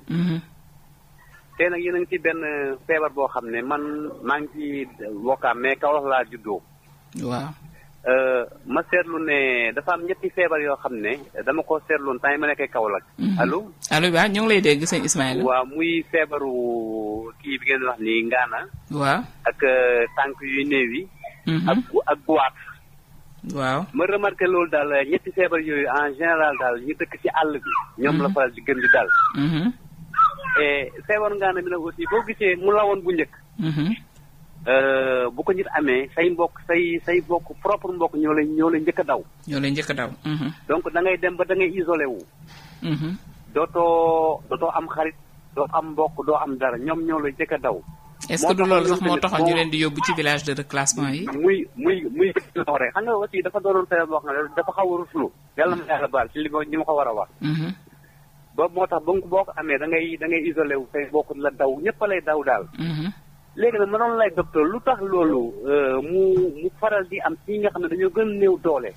tey nag yéen a ngi ci benn feebar boo xam ne man maa ngi ci Wakaam mais Kaolack laa juddoo. waaw. ma seetlu ne dafa am ñetti feebar yoo xam ne dama ko seetloon temps yi ma nekkee Kaolack. allo waaw ñu ngi lay dégg sëñ Ismaïla. waaw muy feebaru kii bi ngeen wax ni ngaana. waaw ak tànk yu néew yi. ak guwaat. waaw ma remarqué loolu daal ñetti feebar yooyu en général daal ñu dëkk ci àll bi. ñoom la faral di gën di dal. et feebaru ngaana bi nag aussi boo gisee mu lawoon bu njëkk. bu ko nit amee say mbokk say mbokk propre mbokk ñoo lay njëkk a daw. ñoo lay njëkk a daw. donc da ngay dem ba da ngay isolé wu. dootoo am xarit doo am mbokk doo am dara ñoom ñoo lay njëkk a daw. est-ce que du loolu sax moo taxoon ñu leen di yóbbu ci village de reclassement yi. muy rek xam nga aussi dafa doonoon feebar boo xam ne dafa xaw a ruslu. yàlla ma yàlla baal ci li ma ko war a wax. ba moo tax ba boo ko amee da ngay isolé wu say mbokk la daw ñëpp a lay daw daal. léegi nag ma doon lay docteur lu tax loolu mu faral di am ci nga xam ne dañoo gën a néew doole.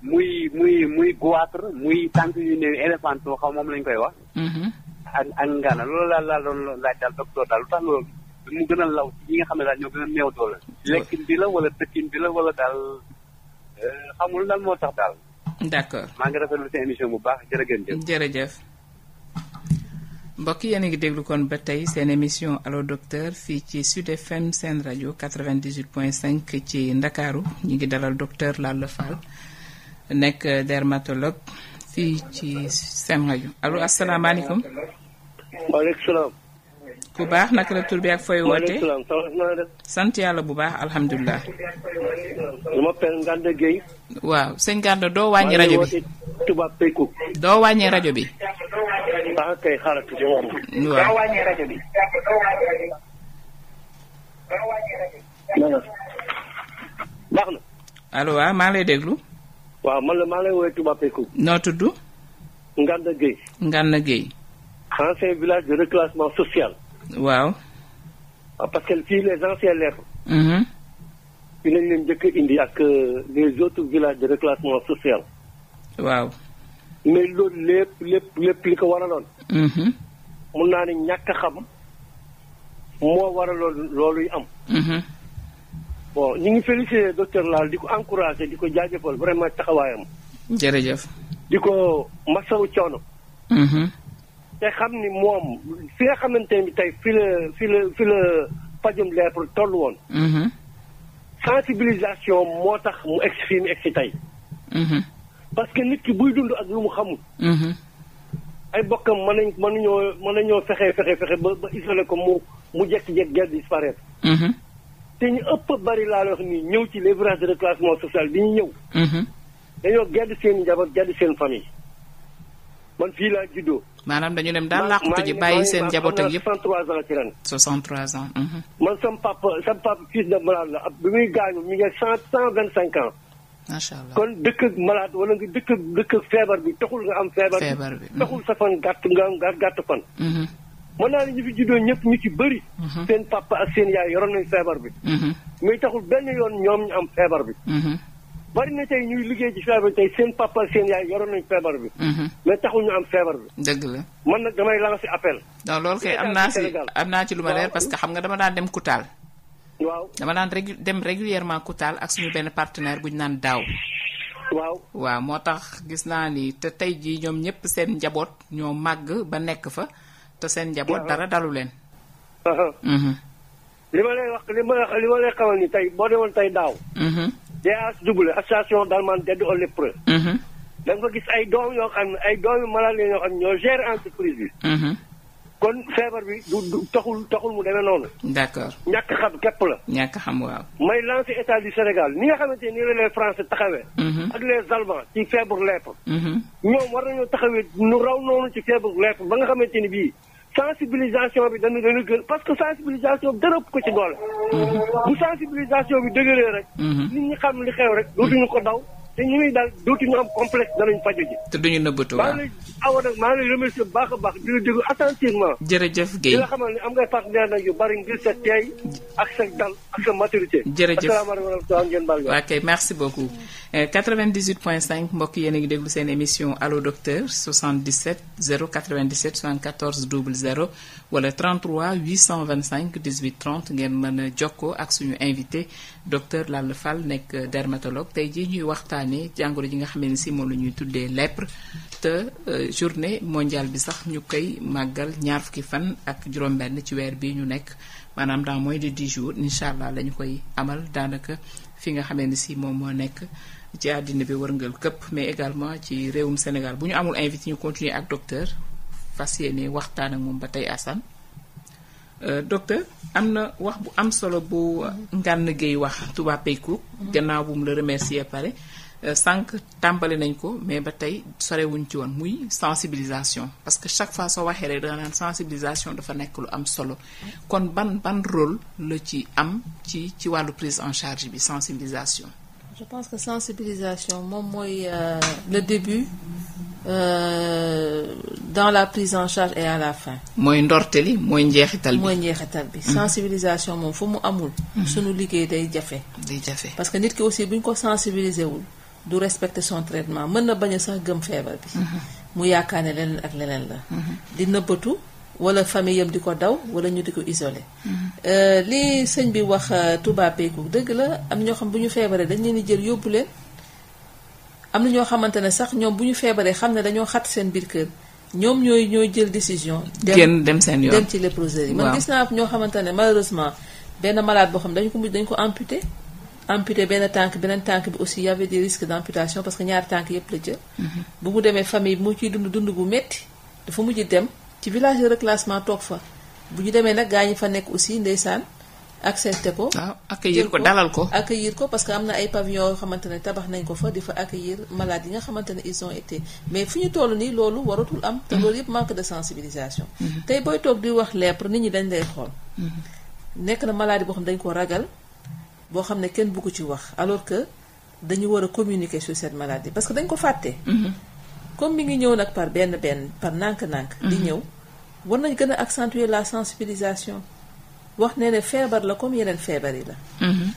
muy goitre muy tànk yu néew éléphanto xaw moom lañ koy wax. ak ngaana loolu laa doon laaj daal docteur daal lu tax loolu mu gën a law ci ñi nga xam ne daal ñoo gën a néew doole. lekkin bi la wala dëkkin bi la wala daal xamul daal moo tax daal. d'accord maa ngi rafetlu seen émission bu baax jërëjëf. jërëjëf. mbokk yéen a ngi déglu kon ba tey seen émission allo docteur fii ci Sud FM seen rajo 98.5 ci Ndakaaru ñu ngi dalal docteur Lalla Fall nekk dermatologue fii ci seen rajo allo asalaamaaleykum. waaleykum salaam. ku baax naka la tur bi ak fooy woote. waaleykum salaam. sant yàlla bu baax alhamdulilah. je m'appelle Nganda Gueye. waaw sëñ Nganda doo wàññi rajo bi. tubaab Peykou. doo wàññi rajo bi. ah kay xaaral tuuti waaw. waaw rajo bi. baax na. allo waaw maa ngi lay déglu. waaw man la maa ngi lay woowee tubaab Peykou. noo tudd. Nganda Gueye. Nganda Gueye. ancien village de reclassement social. waaw. parce que fii les anciens lettres. fi nañ leen njëkk indi ak les autres villages de reclassement social. waaw. mais loolu lépp li ko waraloon. mun naa ne ñàkk a xam moo waraloon loolu yi am. bon ñu ngi félicité docteur Lal di ko encouragé di ko jaajëfal vraiment taxawaayam. jërëjëf. di ko masawu coono. te xam ni moom fi nga xamante ni tey fi la pajum lèpre toll woon. sensibilisation moo tax mu egg fii mu egg si tey. parce que nit ki buy dund ak lu mu xamul. ay bokkam mën nañoo fexe ba isolé ko mu jékki-jékki gerte disparaître. te ñu ëpp bari laa wax nii ñëw ci les villages de reclassement social bi ñu ñëw. dañoo gedd seen njaboot gedd seen famille. man fii laa juddoo. maanaam dañu dem daal làqutu ji bàyyi seen njaboot ak yëpp 63 ans ci ren. 63 ans. man sama papa fils de malade la bi muy gaañu mi ngi 125 ans. macha allah kon dëkk ak malade wala nga dëkk ak feebar bi taxul nga am feebar bi taxul sa fan gàtt nga am gàtt fan. mën naa ne ñu fi juddoo ñëpp ñu ci bëri. seen papa ak seen yaay yoroon nañ feebar bi. mais taxul benn yoon ñoom ñu am feebar bi. bari na tey ñuy liggéey ci feebar bi tey seen papa ak seen yaay yoroon nañ feebar bi. mais taxul ñu am feebar bi. dëgg la man nag damay lancer appel. non loolu kay am naa ci lu ma leer parce que xam nga dama daan dem Koutal. waaw dama daan dem régulièrement Koutal ak suñu benn partenaire bu ñu naan daaw. waaw moo tax gis naa ni te tey jii ñoom ñëpp seen njaboot ñoo màgg ba nekk fa te seen njaboot dara dalu leen. li ma lay xamal ni tey boo demoon tey daaw. DASW association d'Allemagne d'aide aux lépreux. da nga fa gis ay doom yoo xam ne ay doomi malade yoo xam ne ñoo gérer entreprise bi. kon feebar bi du taxul mu demee noonu. d'accord ñàkk xam képp la. ñàkk xam waaw. may lancer état du Sénégal ni nga xamante ni la les Français taxawee. ak les Allemands ci feebaru lèpre. ñoom war nañoo taxawee nu raw noonu ci feebaru lèpre ba nga xamante ni bii sensibilisation bi dañu gën parce que sensibilisation bi dara ëpp ko ci doole. bu sensibilisation bi dëgëree rek. nit ñi xam li xew rek dootuñu ko daw. te ñu ngi daal dootuñu am complexe danañ faju ji. te duñu nëbbatu waaw. maa ngi lay remercier bu baax a baax di la déglu attentivement. jërëjëf Guèye di la xamal ni am ngay partenaire nag yu bari ngir sa teey ak sa dal ak sa maturité. jërëjëf asalaamaaleykum wa rahmatulah ngeen baal waaw kay merci beaucoup. 98.5 mbokk yéen a ngi déglu seen émission allo docteur 77 097 74 00 wala 33 825 18 30 ngeen mën a jokkoo ak suñu invité docteur Lalla Fall nekk dermatologue tey jii ñuy waxtaanee jàngoro ji nga xam ne si moom la ñuy tuddee lèpre te journée mondiale bi sax ñu koy màggal ñaar fukki fan ak juróom-benn ci weer bii ñu nekk maanaam dans moins de 10 jours incha allah la ñu koy amal daanaka fi nga xam ne si moom moo nekk ci àddina bi wërngal këpp mais également ci réewum Sénégal bu ñu amul invité ñu continuer ak docteur fas yéene waxtaan ak moom ba tey Assane docteur am na wax bu am solo bu Ngana Gueye wax Touba Peykouk gannaaw bu mu la remercier pare sànq tàmbali nañ ko mais ba tey sorewuñ ci woon muy sensibilisation parce que chaque fois soo waxee rek da nga naan sensibilisation dafa nekk lu am solo kon ban rôle la ci am ci wàllu prise en charge bi sensibilisation. je pense que sensibilisation moom mooy le début dans la prise en charge et à la fin. mooy ndorte li mooy njeexital bi. mooy njeexital bi. sensibilisation moom fu mu amul. sunu liggéey day jafe. parce que nit ki aussi bu ñu ko sensibiliser wul du respecter son traitement mën na bañ a sax gëm feebar bi. mu yaakaar ne leneen ak leneen la. di nëbbatu wala famille yam di ko daw wala ñu di ko isolé. li sëñ bi wax Touba Peykouk dëgg la am ñoo xam bu ñu feebaree dañ leen di jël yóbbu leen. am na ñoo xamante ne sax ñoom bu ñu feebaree xam ne dañoo xat seen biir kër ñoom ñooy jël décision. dem seen yoon dem ci léproserie yi. man gis naa ñoo xamante ne malheureusement benn malade boo xam dañ ko amputé benn tànk beneen tànk bi aussi y avait des risques d'amputation parce que ñaari tànk yëpp la jël. bu mu demee famille bi mu ciy dund bu metti dafa mujj dem ci village de reclassement toog fa bu ñu demee nag gaa ñi fa nekk aussi ndeysaan. accepté ko waaw accueillir ko dalal ko. accueillir ko parce que am na ay pavillons yoo xamante ne tabax nañ ko fa di fa accueillir malades yi nga xamante ne ils ont été mais fu ñu toll nii loolu waratul am. te loolu yëpp manque de sensibilisation. tey booy toog di wax lèpre nit ñi dañ lay xool. nekk na maladie boo xam ne dañ ko ragal boo xam ne kenn bëggu ci wax alors que dañu war a communiquer sur cette maladie parce que dañ ko fàtte. comme mi ngi ñëw nag par benn par nànk-nànk. di ñëw war nañ gën a accentuer la sensibilisation. wax ne feebar la comme yeneen feebar yi la.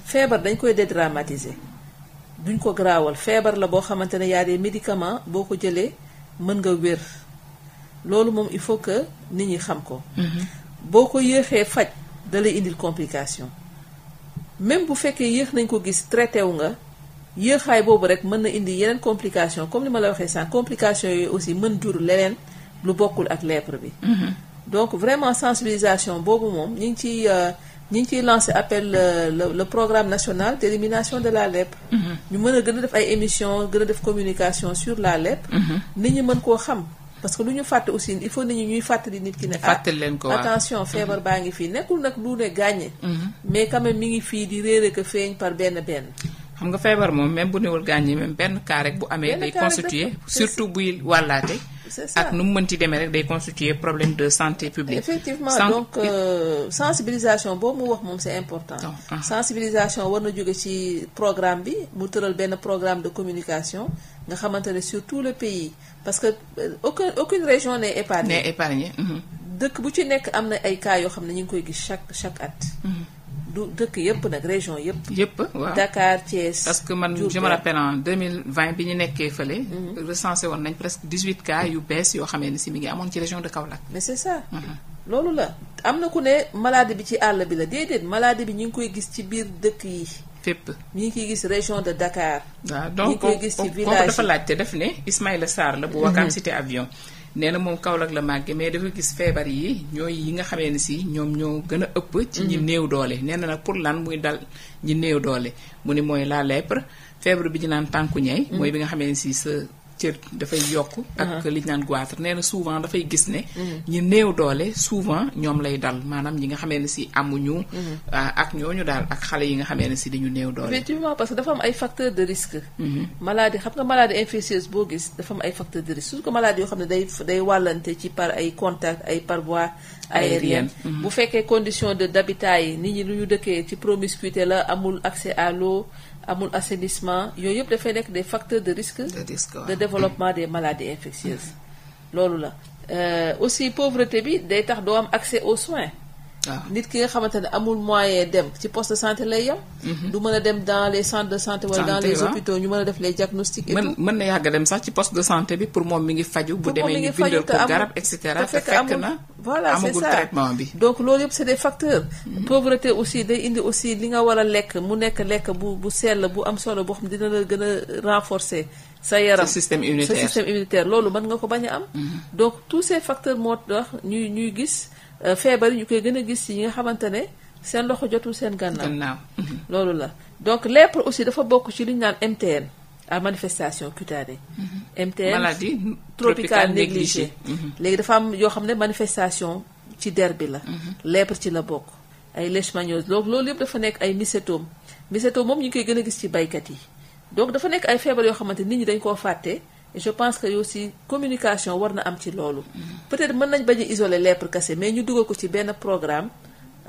feebar dañ koy dédramatiser duñ ko garaawal feebar la boo xamante ne y a des médicaments boo ko jëlee mën nga wér loolu moom il faut que nit ñi xam ko. boo ko yéexee faj da lay indil complication même bu fekkee yéex nañ ko gis traité wu nga yéexaay boobu rek mën na indi yeneen complication comme ni ma la waxee sànq complication yooyu aussi mën jur leneen lu bokkul ak lèpre bi. donc vraiment sensibilisation boobu moom ñu ngi ciy lancé appel le programme national d'élimination de la lèpre. ñu mën a gën a def ay émissions gën a def communication sur la lèpre. nit ñi mën koo xam. parce que lu ñu fàtte aussi il faut nit ñi ñuy fàttali nit ki ne fàttali leen ko attention feebar baa ngi fii nekkul nag lu ne gàññe mais quand même mi ngi fii di réere que feeñ par benn xam nga feebar moom même bu newul gàññe même benn cas rek bu amee day constituer surtout buy wàllaate ak nu mu mënti demee rek day constituer problème de santé publique effectivement donc sensibilisation boobu mu wax moom c'est important sensibilisation war na jóge ci programme bi mu tëral benn programme de communication nga xamante ne sur tout le pays parce que aucune région n'est épargnée. dëkk bu ci nekk am na ay cas yoo xam ne ñu ngi koy gis chaque at. du dëkk yëpp nag région yëpp. waaw Dakar Thiès. parce que man je me rappelle en 2020 bi ñu nekkee fële. recensé woon nañ presque 18 cas yu bees yoo xamee ne si mi ngi amoon ci région de Kaolack. mais c'est ça. loolu la am na ku ne maladie bi ci àll bi la déedéet maladie bi ñu ngi koy gis ci biir dëkk yi. fépp ñu ngi koy gis région de Dakar. waaw donc kooku dafa laajte def ne Ismaïla Sarr la bu Wakam Cité Avion nee na moom Kaolack la màgge mais dafa gis feebar yi ñooy yi nga xamee ne si ñoom ñoo gën a ëpp ci ñi néew doole nee na nag pour lan muy dal ñi néew doole mu ni mooy la lèpre feebar bi ñu naan tànku ñey mooy bi nga xamee ne si sa cër dafay yokk ak li ñu naan goitre nee na souvent dafay gis ne ñi néew doole souvent ñoom lay dal maanaam ñi nga xamee ne si amuñu ak ñooñu daal ak xale yi nga xamee ne si dañu néew doole effectivement parce que dafa am ay facteurs de risque maladie xam nga maladie infectieuse boo gis dafa am ay facteurs de risque surtout que maladie yoo xam ne day wàllante ci par ay contact ay par voie aérienne bu fekkee condition d'habitat yi nit ñi lu ñu dëkkee ci promiscuité la amul accès à l'eau amul assainissement yooyu yëpp dafay nekk des facteurs de risque de développement des maladies infectieuses loolu la aussi pauvreté bi day tax doo am accès aux soins nit ki nga xamante ne amul moyen dem ci poste de santé lay yem du mën a dem dans les centres de santé wala dans les hôpitaux ñu mën a def les diagnostics et tout mën na yàgg dem sax ci poste de santé bi pour moom mi ngi faju bu demee ñu bindal ko garab et cetera te fekk na voilà c'est amagul ça traitement bi donc loolu yëpp c'est des facteurs pauvreté aussi day indi aussi li nga war a lekk mu nekk lekk bu sell bu am solo boo xam dina la gën a renforcer sa yaram sa système immunitaire loolu mën nga ko bañ a am donc tous ces facteurs moo tax ñuy gis feebar yi ñu koy gën a gis yi nga xamante ne seen loxo jotul seen gannaaw loolu la donc lèpre aussi dafa bokk ci li ñu naan MTN à manifestation cutanée MTN maladie tropicale négligée léegi dafa am yoo xam ne manifestation ci der bi la lèpre ci la bokk ay leishmaniose loolu yëpp dafa nekk ay mycétome moom ñu ngi koy gën a gis ci baykat yi donc dafa nekk ay feebar yoo xamante nit ñi dañ koo fàtte et je pense que aussi communication war na am ci loolu peut-être mën nañ bañ a isoler lèpre kese mais ñu dugal ko ci benn programme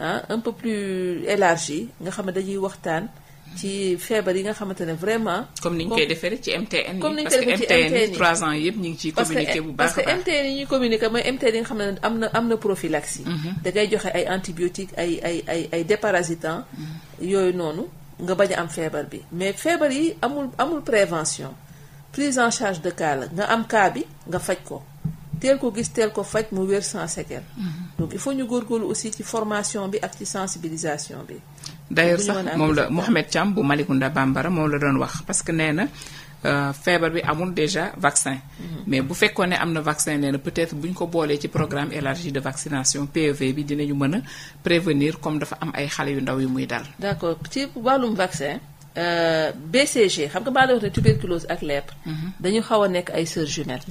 un peu plus élargi nga xam ne dañuy waxtaan ci feebar yi nga xamante ne vraiment comme ni ñu koy defee ci MTN yi parce que MTN yi 3 ans yëpp ñu ngi ciy communiquer bu baax a baax parce que MTN yi ñuy communiquer mooy MTN yi nga xam ne am na prophylaxie da ngay joxe ay antibiotiques ay déparasitants yooyu noonu nga bañ a am feebar bi mais feebar yi amul prévention prise en charge de cas la nga am cas bi nga faj ko teel ko gis teel ko faj mu wér sans séquelle donc il faut ñu góorgóorlu aussi ci formation bi ak ci sensibilisation bi d'ailleurs sax moom la Mohamed Thiam bu Malicounda Bambara moom la doon wax parce que nee na feebar bi amul déjà vaccin mais bu fekkoon ne am na vaccin nee na peut-être bu ñu ko boolee ci programme élargi de vaccination PEV bi dinañu mën a prévenir comme dafa am ay xale yu ndaw yu muy dal d'accord ci wàllum vaccin BCG xam nga maa la wax ne tuberculose ak lèpre dañu xaw a nekk ay sœurs jumelles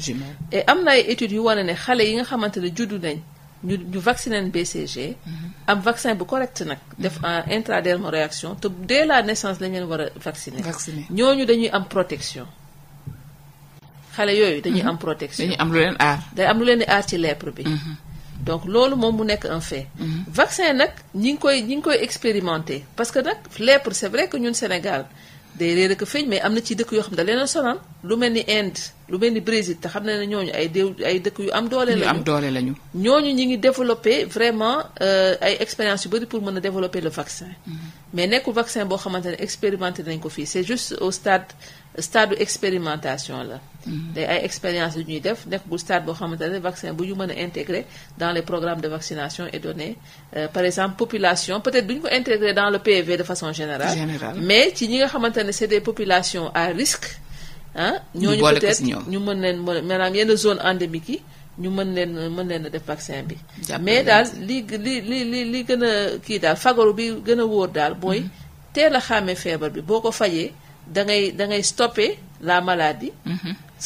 et am na ay études yu wane ne xale yi nga xamante ne juddu nañ ñu vacciner leen BCG am vaccin bu correct nag def en intradermal réaction te dès la naissance lañ leen war a vacciner ñooñu dañuy am protection xale yooyu dañuy am protection dañuy am lu leen aar day am lu leen di aar ci lèpre bi donc loolu moom mu nekk un fait vaccin nag ñi ngi koy expérimenter parce que nag lèpre c'est vrai que ñun Sénégal day réer ak feeñ mais am na ci dëkk yoo xam ne da leen a sonal lu mel ni Inde lu mel ni Brésil te xam ne ñooñu ay dëkk yu am doole lañu ñooñu ñi ngi développer vraiment ay expérience yu bari pour mën a développer le vaccin mais nekkul vaccin boo xamante ne expérimenté nañ ko fii c'est juste au stade expérimentation la. day ay expérience yu ñuy def nekkul stade boo xamante ne vaccin bu ñu mën a intégrer dans les programmes de vaccination et donner par exemple population peut-être duñu ko intégrer dans le PV de façon générale. Mais ci ñi nga xamante ne c'est des populations à risque. ñooñu peut-être ñu mën leen maanaam yenn zone endémique yi ñu mën leen a def vaccin bi. mais daal li gën a kii daal fagaru bi gën a wóor daal mooy teel a xàmmee feebar bi boo ko fajee da ngay stopper la maladie.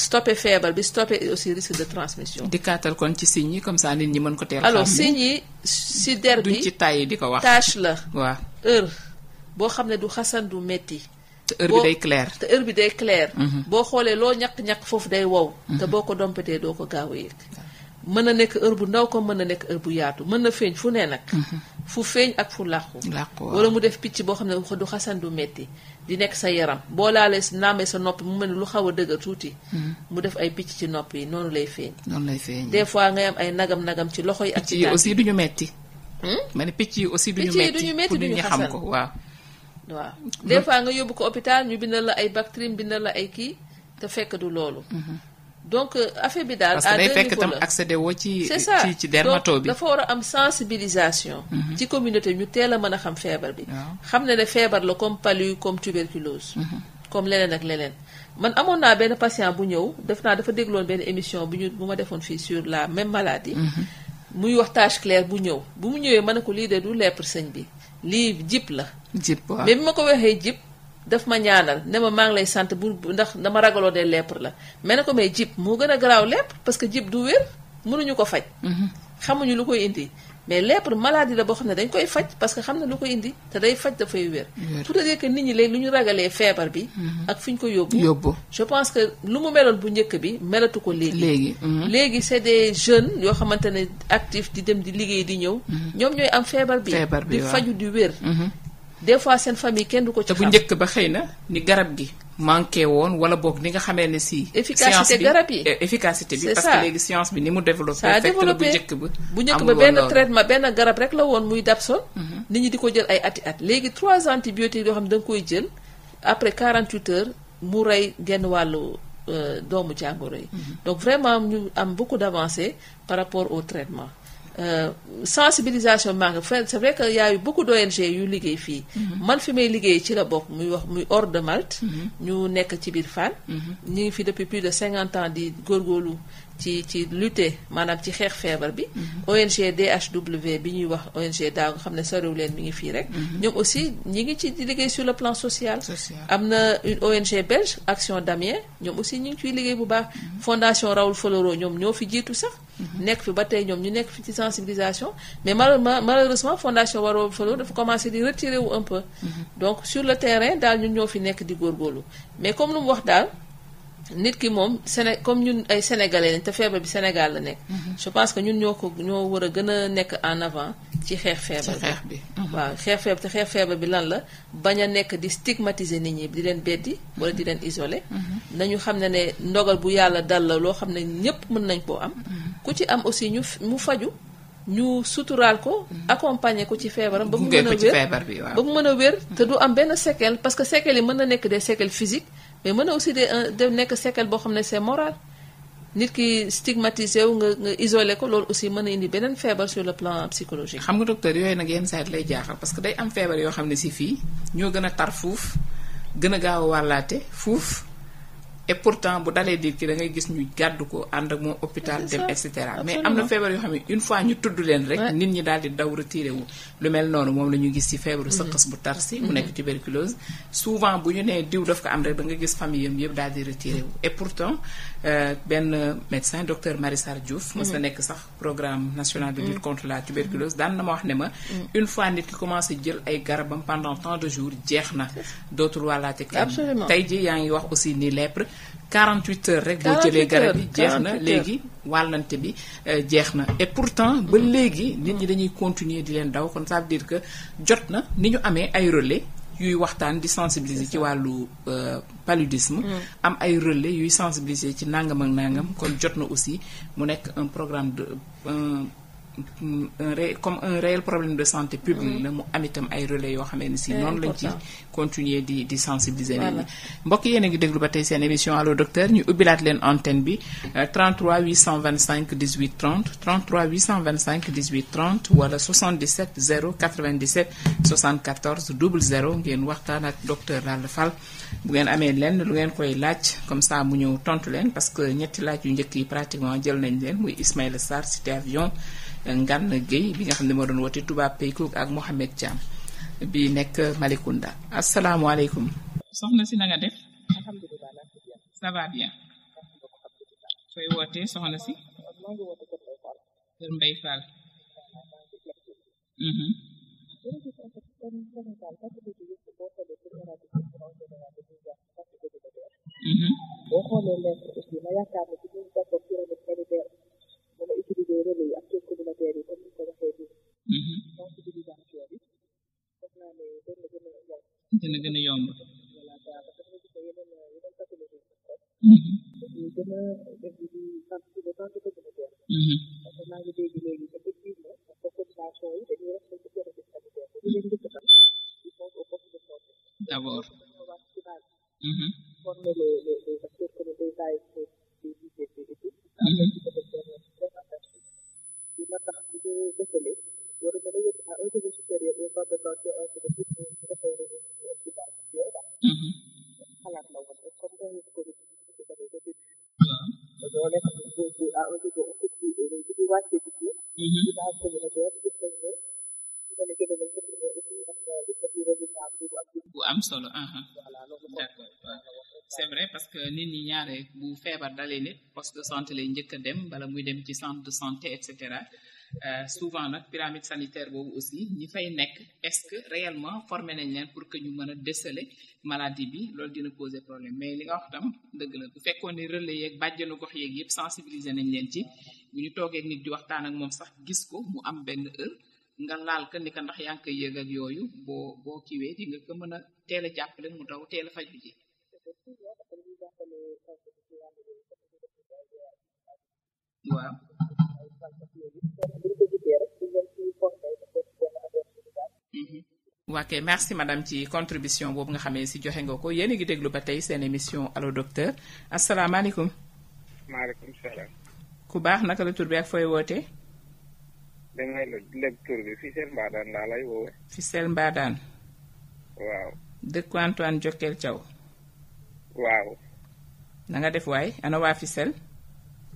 stopper feebar bi stopper aussi risque de transmission. dikkaatal kon ci signes yi comme ça nit ñi mën ko teel a. alors signes yi si der bi duñ ci tàyyi di ko wax. tache la. waaw heure boo xam ne du xasan du metti te heure bi day clair. te heure bi day clair. boo xoolee loo ñaq-ñaq foofu day wow. te boo ko dompetee doo ko gaaw a yëg. mën na nekk heure bu ndaw ko mën na nekk heure bu yaatu mën na feeñ fu ne nag. fu feeñ ak fu làqu. wala mu def picc boo xam ne du xasan du metti di nekk sa yaram boo laalee naamee sa nopp mu mel ni lu xaw a dëgër tuuti. mu def ay picc ci nopp yi noonu lay feeñ. des fois ngay am ay nagam ci loxo yi. ak ci picc yi aussi duñu metti. ma ne picc yi aussi duñu metti pour nit ñi xam ko waaw. des fois nga yóbbu ko hôpital ñu bindal la ay Bactrim bindal la ay kii te fekk du loolu. donc affaire bi daal. parce que day fekk tam accéder woo ci ci dermato bi. dafa war a am sensibilisation. ci communauté ñu teel a mën a xam feebar bi. xam ne feebar la comme palu comme tuberculose. comme leneen ak leneen. man amoon naa benn patient bu ñëw dafa dégloon benn émission bu ma defoon fii sur la même maladie. muy wax tache claire bu ñëw bu mu ñëwee ma ne ko lii de du lèpre sëñ bi lii jip la. jip waaw mais bi ma ko waxee jip. daf ma ñaanal ne ma maa ngi lay sant bu ndax dama ragaloo de lèpre la mais ne ko mais jib moo gën a garaaw lèpre parce que jib du wér mënuñu ko faj. xamuñu lu koy indi mais lèpre maladie la boo xam ne dañ koy faj parce que xam na lu koy indi te day faj dafay wér. pour te dire que nit ñi léegi lu ñu ragalee feebar bi. ak fi ñu ko yóbbu. je pense que lu mu meloon bu njëkk bi melatu ko léegi. léegi c'est des jeunes yoo xamante ne actifs di dem di liggéey di ñëw. ñoom ñooy am feebar bi. di faju di wér. des fois seen famille kenn du ko ci xam. te bu njëkk ba xëy na ni garab gi manqué woon wala boog ni nga xamee ne si. efficacité garab yi efficacité bi parce que léegi science bi ni mu développé. fekk na bu njëkk ba benn traitement benn garab rek la woon muy Dapsone. nit ñi di ko jël ay at léegi 3 antibiotiques yoo xam ne da nga koy jël après 48 heures mu rey genn wàllu doomu jàngoro yi. donc vraiment ñu am beaucoup d'avancées par rapport au traitement. Sensibilisation maa nga c'est vrai que y a eu beaucoup d'ONG yu liggéey fii. man fi may liggéey ci la bokk muy Hors de Malte. ñu nekk ci biir Fann. ñu ngi fi depuis plus de 50 ans di góorgóorlu ci lutter maanaam ci xeex feebar bi. ONG DHW bi ñuy wax ONG daaw nga xam ne soriw leen mi ngi fii rek. ñoom aussi ñi ngi ci di liggéey sur le plan social. am na une ONG belge Action Damien ñoom aussi ñu ngi ciy liggéey bu baax. Fondation Raoul Foloro ñoom ñoo fi jiitu sax. nekk fi ba tey ñoom ñu nekk fi ci sensibilisation mais malheureusement Fondation Raoul Foloro dafa commencé di retirer wu un peu. donc sur le terrain daal ñun ñoo fi nekk di góorgóorlu mais comme lu mu wax daal. nit ki moom comme ñun ay sénégalais lañ te feebar bi Sénégal la nekk. je pense que ñun ñoo war a gën a nekk en avant ci xeex feebar bi. waaw xeex feebar bi lan la bañ a nekk di stigmatiser nit ñi di leen beddi wala di leen isoler. nañu xam ne ndogal bu yàlla dal la loo xam ne ñépp mën nañ koo am. ku ci am aussi mu faju ñu suturaal ko accompagner ko ci feebaram. ba mu mën a wér te du am benn séquelle parce que séquelles yi mën na nekk des séquelles physiques. mais mën na aussi de nekk séquelle boo xam ne c'est moral nit ki stigmatisé wu nga isolé ko loolu aussi mën na indi beneen feebar sur le plan psychologique. xam nga docteur yooyu nag yenn saa lay jaaxal parce que day am feebar yoo xam ne si fii ñoo gën a tar fuuf gën a gaaw a wàllaate fuuf et pourtant bu dalee dit ki da ngay gis ñu gàddu ko ànd ak moom hôpital dem et cetera mais am na feebar yoo xam ne une fois ñu tudd leen rek nit ñi daal di daw retiré wu lu mel noonu moom la ñu gis ci feebaru sëqës bu tar si mu nekk tuberculose souvent bu ñu nee diw daf ko am rek da nga gis famille yam yëpp daal di retiré wu et pourtant benn médecin docteur Marissar Diouf mos na nekk sax programme national de lutte contre la tuberculose daan na ma wax ne ma une fois nit ki commencé jël ay garabam pendant tant de jours jeex na dootul wàllaate kenn tey ji yaa ngi wax aussi ni lèpre 48 heures rek boo jëlee garab yi jeex na léegi wàllante bi jeex na et pourtant ba léegi nit ñi dañuy continuer di leen daw kon ça veut dire que jot na ni ñu amee ay relais yuy waxtaan di sensibiliser ci wàllu paludisme am ay relais yuy sensibiliser ci nangam ak nangam kon jot na aussi mu nekk un programme de comme un réel problème de santé publique la mu am itam ay relais yoo xamee ne si noonu lañ ci continuer di sensibiliser nit ñi mbokk yéen a ngi déglu ba tey seen émission allo docteur ñu ubbilaat leen antenne bi 33 825 18 30 33 825 18 30 wala 77 097 74 00 ngeen waxtaan ak docteur Lalla Fall bu ngeen amee lenn lu ngeen koy laaj comme ça mu ñëw tontu leen parce que ñetti laaj yu njëkk yi pratiquement jël nañ leen muy Ismaïla Sarr Cité Avion Ngane Gueye bi nga xam ne moo doon woote Touba Peykouk ak Mohamed Thiam bi nekk Malicounda asalaamaaleykum. soxna si na nga def. alhamdulilah. ça va bien. sooy wootee soxna si. Kër Mbaye Fall. boo xoolee lettre aussi ma yaakaar ne ci ñu bokkoon pyramide sanitaire mën a utiliser relais yi ak seen communautaire yi comme ni ko waxee nii. sensibilisation bi foog naa ne dina gën a yomb. dina gën a yomb. voilà parce que dañu gis ne yeneen pathologie dañuy gën a def di sensibiliser santé communautaire. parce que maa ngi dégg léegi effectivement parce que population yi dañuy respecté pyramide sanitaire dañu leen njëkk tam ils sont au poste de santé. d'abord. former les acteurs communautaires des ICP et tout. am na ci peut-être très attention. dina tax bu ñu defalee war a mën a yóbbu à un niveau supérieur au centre de santé un peu de plus ñu référé ci base yooyu daal. xalaat la woon rek comme période Covid bi ñu ko defee ba début. dañoo nekk à un niveau un peu plus élevé bu ñu wàccee ci biir. ci base communautaire gis nañ ne su ma nekkee danañ ko aussi ak résultat bu am solo. d'accord c'est vrai parce que nit ñi ñaare bu feebar dalee nit poste de santé lay njëkk a dem bala muy dem ci centre de santé et cetera souvent nag pyramide sanitaire boobu aussi ñi fay nekk est-ce que réellement formé nañ leen pour que ñu mën a déceler maladie bi loolu dina poser problème mais li nga wax tam dëgg la bu fekkoon ne relais yeeg bàjjanu gox yeeg yëpp sensibiliser nañ leen ci bu ñu toogee nit di waxtaan ak moom sax gis ko mu am benn heure nga laal ka ni ka ndax yaa ngi koy yëg ak yooyu boo kiiwee di nga ko mën a teel a jàppale mu daw teel a faju ji. waaw. waa kay merci madame ci contribution boobu nga xamee si joxe nga ko yéen a ngi déglu ba tey seen émission allo docteur asalaamaaleykum. maaleykum salaam. ku baax naka la tur bi ak fooy wootee. damay leb tur bi Fissel Mbadane laa lay woowee. Fissel Mbadane. waaw. dëkk Antoine Jokkel Thiaw. waaw. na nga def waay ana waa Fissel.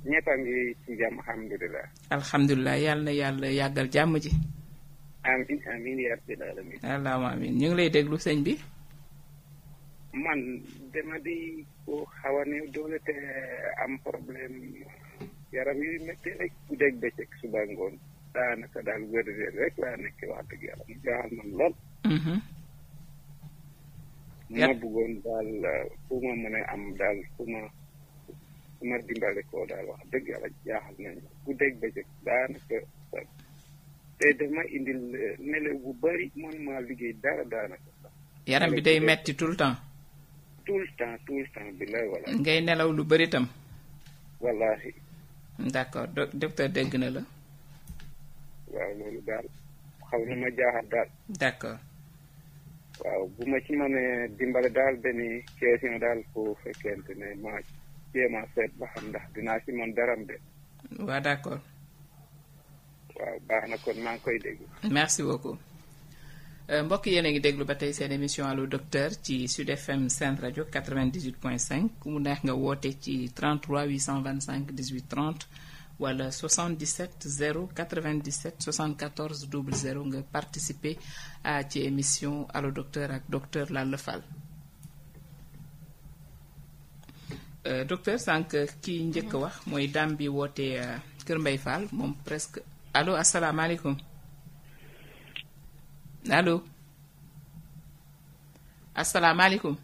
ñëpp a ngi ci jàmm alhamdulilah. alhamdulilah yàlla na yàlla yàggal jàmm ji. amiin amiin yaa rabbil aalamiin. allahumma amiin ñu ngi lay déglu sëñ bi. man dama di ko xaw a néew doole te am problème yaram yuy métti rek ku dégg bëccëg suba ngoon daanaka daal wér rek laa nekk wax dëgg yàlla mu jaaxal man lool. ma bëggoon daal fu ma mën a am daal fu ma dimbale ko daal wax dëgg yàlla jaaxal nañu ku dégg bëccëg daanaka te dama indil nelaw bu bari man maa liggéey dara daanaka. yaram bi day metti tout le temps. tout le temps bi lay wala. ngay nelaw lu bari tam. wallaahi. d'accord docteur dégg na la. waaw loolu daal xaw na ma jaaxal daal. d'accord. waaw bu ma ci mënee dimbale daal benn question daal bu fekkente ne ma jéem a seet ba xam ndax dinaa ci mën daram de. waaw d'accord. waaw baax na kon maa ngi koy dégg. merci beaucoup. mbokk yéen a ngi déglu ba tey seen émission allo docteur ci Sud FM Sen Radio 98.5 ku mu neex nga woote ci 33 825 18 30 wala 77 097 74 00 nga participer ci émission allo docteur ak docteur Lalla Fall. docteur sànq kii njëkk a wax mooy dame bi woote Kër Mbaye Fall moom presque allo asalaamaaleykum. allo asalaamaaleykum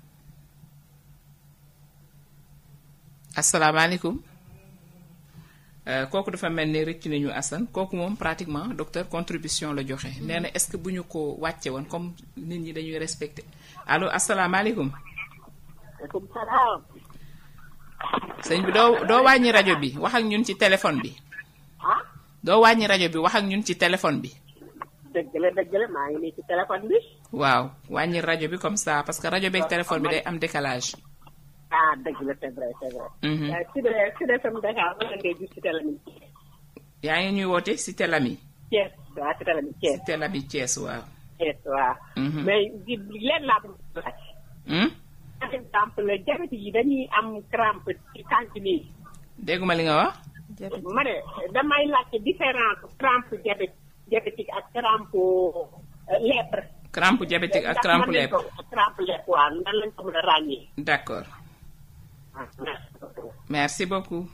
asalaamaaleykum kooku dafa mel ni rëcc nañu Assane kooku moom pratiquement docteur contribution la joxe nee na est-ce que bu ñu ko wàcce woon comme nit ñi dañuy respecté allo asalaamaaleykum. waaleykum salaam. sëñ bi doo wàññi rajo bi wax ak ñun ci téléphone bi. doo wàññi rajo bi wax ak ñun ci téléphone bi. dëgg la maa ngi nii ci téléphone bi. waaw wàññi rajo bi comme ça parce que rajo beeg téléphone bi day am décalage. ah dëgg la c'est vrai. Sud FM Dakar wala ngay gis ci télé mi. yaa ngi ñuy woote Cité Lamy. Thiès waaw Cité Lamy Thiès. Cité Lamy Thiès waaw. Thiès waaw. mais leen laa bëgg laaj. par exemple diabète yi dañuy am crampe ci tànk nii. dégguma li nga wax. ma ne damay laajte différence crampe diabétique ak crampe lèpre. crampe diabétique ak crampe lèpre. crampe lèpre waaw nan lañ ko mën a ràññee. d'accord. merci beaucoup.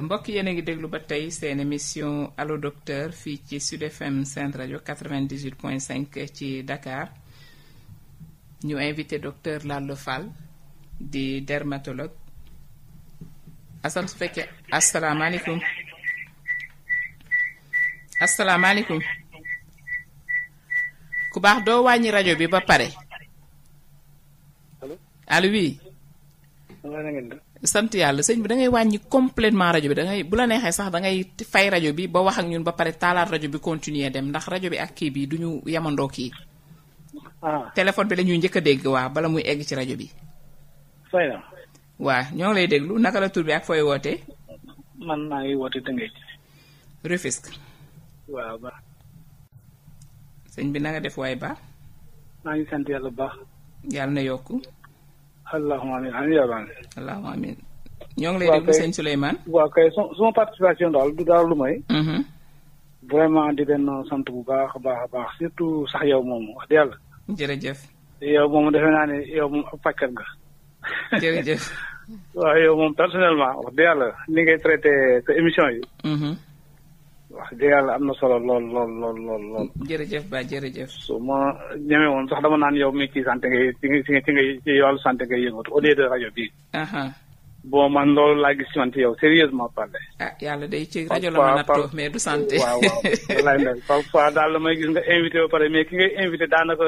mbokk yéen a ngi déglu ba tey seen émission allo docteur fii ci Sud FM Sen Radio 98.5 ci Dakar ñu invité docteur Lalla Fall di dermatologue. Assane su fekkee asalaamaaleykum asalaamaaleykum ku baax doo wàññi rajo bi ba pare. allo oui. sant yàlla sëñ bi da ngay wàññi complètement rajo bi da ngay bu la neexee sax da ngay fay rajo bi ba wax ak ñun ba pare taalaat rajo bi continuer dem ndax rajo bi ak kii bi du ñu yamandoo kii. téléphone bi la ñuy njëkk a dégg waa bala muy egg ci rajo bi. fay na. waa ñoo ngi lay déglu naka la tur bi ak fooy wootee. man maa ngi woote Tëngéej. Rufisque. waaw ba. sëñ bi na nga def waay ba. maa ngi sant yàlla bu baax. yàlla na yokku. allahumma amiin amiin yaa rabbi. allahumma amiin. ñoo ngi lay déglu sëñ Souleymane. waaw kay suma participation daal du daal lu may. vraiment di leen sant bu baax a baax a baax surtout sax yow moom wax dëgg yàlla. jërëjëf. yow moom defe naa ne yow moom ab fajkat nga. jërëjëf. waaw yow moom personnellement wax dëgg yàlla ni ngay traité sa émission yi. wax dëgg yàlla am na solo lool. jërëjëf ba jërëjëf. su ma ñemee woon sax dama naan yow mi ci santé ngay ci wàllu santé ngay yëngatu au lieu de rajo bii. bon man loolu laa gis ci man ci yow sérieusement parlé. ah yàlla day ci rajo la ma nattoo mais du santé. waaw wallaay ndey parfois daal la may gis nga invité ba pare mais ki ngay invité daanaka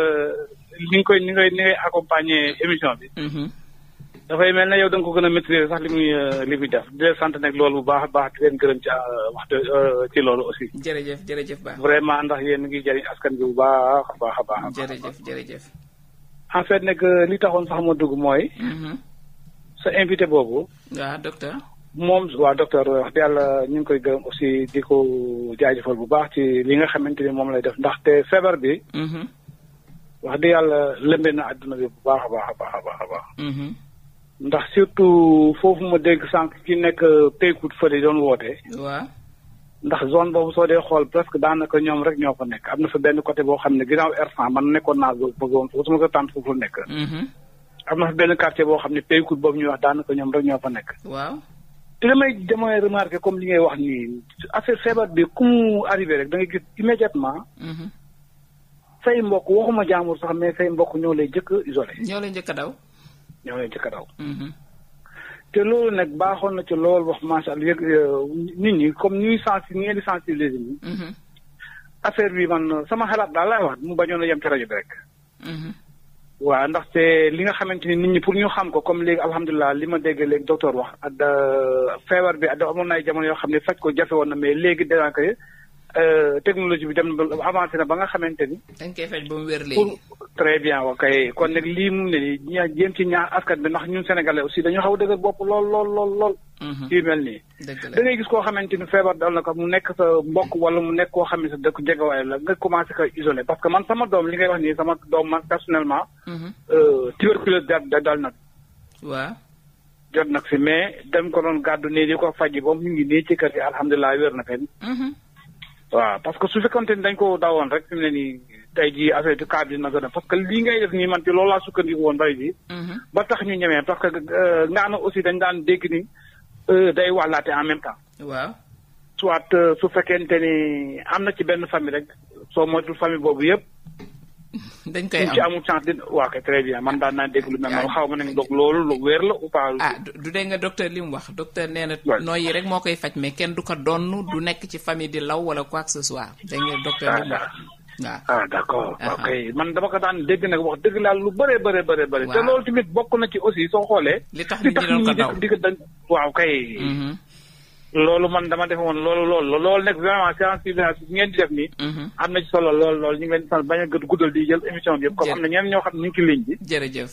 ni ngay accompagner émission bi. dafay mel ne yow da nga ko gën a maîtriser sax li muy def di leen sant nag loolu bu baax a baax di leen gërëm ci waxtu ci loolu aussi. jërëjëf ba. vraiment ndax yéen ngi jëriñ askan bi bu baax a baax. jërëjëf. en fait nag li taxoon sax ma dugg mooy. sa invité boobu. waaw docteur. moom waa docteur wax dëgg yàlla ñu ngi koy gërëm aussi di ko jaajëfal bu baax ci li nga xamante ni moom lay def ndaxte feebar bi. wax dëgg yàlla lëmbee na adduna bi bu baax a baax. ndax surtout foofu ma dégg sànq ki nekk Paykout fële doon woote. waaw. ndax zone boobu soo dee xool presque daanaka ñoom rek ñoo fa nekk am na fa benn côté boo xam ne ginnaaw R100 man nekkoon naa bëggoon su ma ko tànn foofu la nekk. am na fa benn quartier boo xam ne Paykout boobu ñuy wax daanaka ñoom rek ñoo fa nekk. waaw. te damay remarqué comme li ngay wax nii affaire feebar bi ku mu arrivé rek da ngay gis immédiatement. say mbokk waxuma jaamur sax mais say mbokk ñoo lay jëkk isolé. ñoo lay njëkk a daw. te loolu nag baaxoon na ci loolu wax macha allah nit ñi comme ñuy di sensibiliser ñi. affaire bi man sama xalaat daal laay wax mu bañoon a yem ci rajo bi rek. waaw ndaxte li nga xamante ni nit ñi pour ñu xam ko comme léegi alhamdulilah li ma dégg léegi docteur wax ak feebar bi amoon na ay jamono yoo xam ne faj ko jafe woon na mais léegi daanaka technologie bi dem na avancé na ba nga xamante ni. dañ koy faj ba mu wér léegi. très bien ok kon nag lii mu ne nii jéem ci ñaar askan bi ndax ñun sénégalais aussi dañu xaw a dëgër bopp lool. yu mel nii. da ngay gis koo xamante ni feebar dal na ko mu nekk sa mbokk wala mu nekk koo xam ne sa dëkk jegewaay la nga commencé ko isolé parce que man sama doom li ngay wax nii sama doom man personnellement. tuberculose dal na. waaw. jot nag si mais dem ko doon gàddu nii di ko faji ba mu ngi nii ci kër gi alhamdulilah wér na fenn. waaw parce que su fekkonte ni dañ ko dawoon rek fi mu ne nii tey jii affaire bi cas bi na gën a parce que lii ngay def nii man ci loolu laa sukkandiku woon bay bi ba tax ñu ñemee parce que nga na aussi dañ daan dégg ni day wàllaate en même temps. waaw. soit su fekkente ni am na ci benn famille rek soo moytul famille boobu yëpp. dañ koy am ci amul chance di waa kay très bien man daan naa dégg lu mel noonu xaw ma ne donc loolu lu wér la ou pas. du dégg nga docteur li mu wax docteur nee na. nooy yi rek moo koy faj mais kenn du ko donn du nekk ci famille di law wala quoi que ce soit. dégg nga docteur li mu wax waaw. d'accord ok man dama ko daan dégg nag wax dëgg laal lu bëree. te loolu tamit bokk na ci aussi soo xoolee. li tax nit ñi doon ko daw waaw kay. loolu man dama defoon loolu nekk vraiment sensibilisation bi ngeen di def nii. am na ci solo lool ñu ngi leen di sant bañ a guddal di jël émission bi yëpp. comme am na ñeneen ñoo xam ne ñu ngi ci ligne bi. jërëjëf.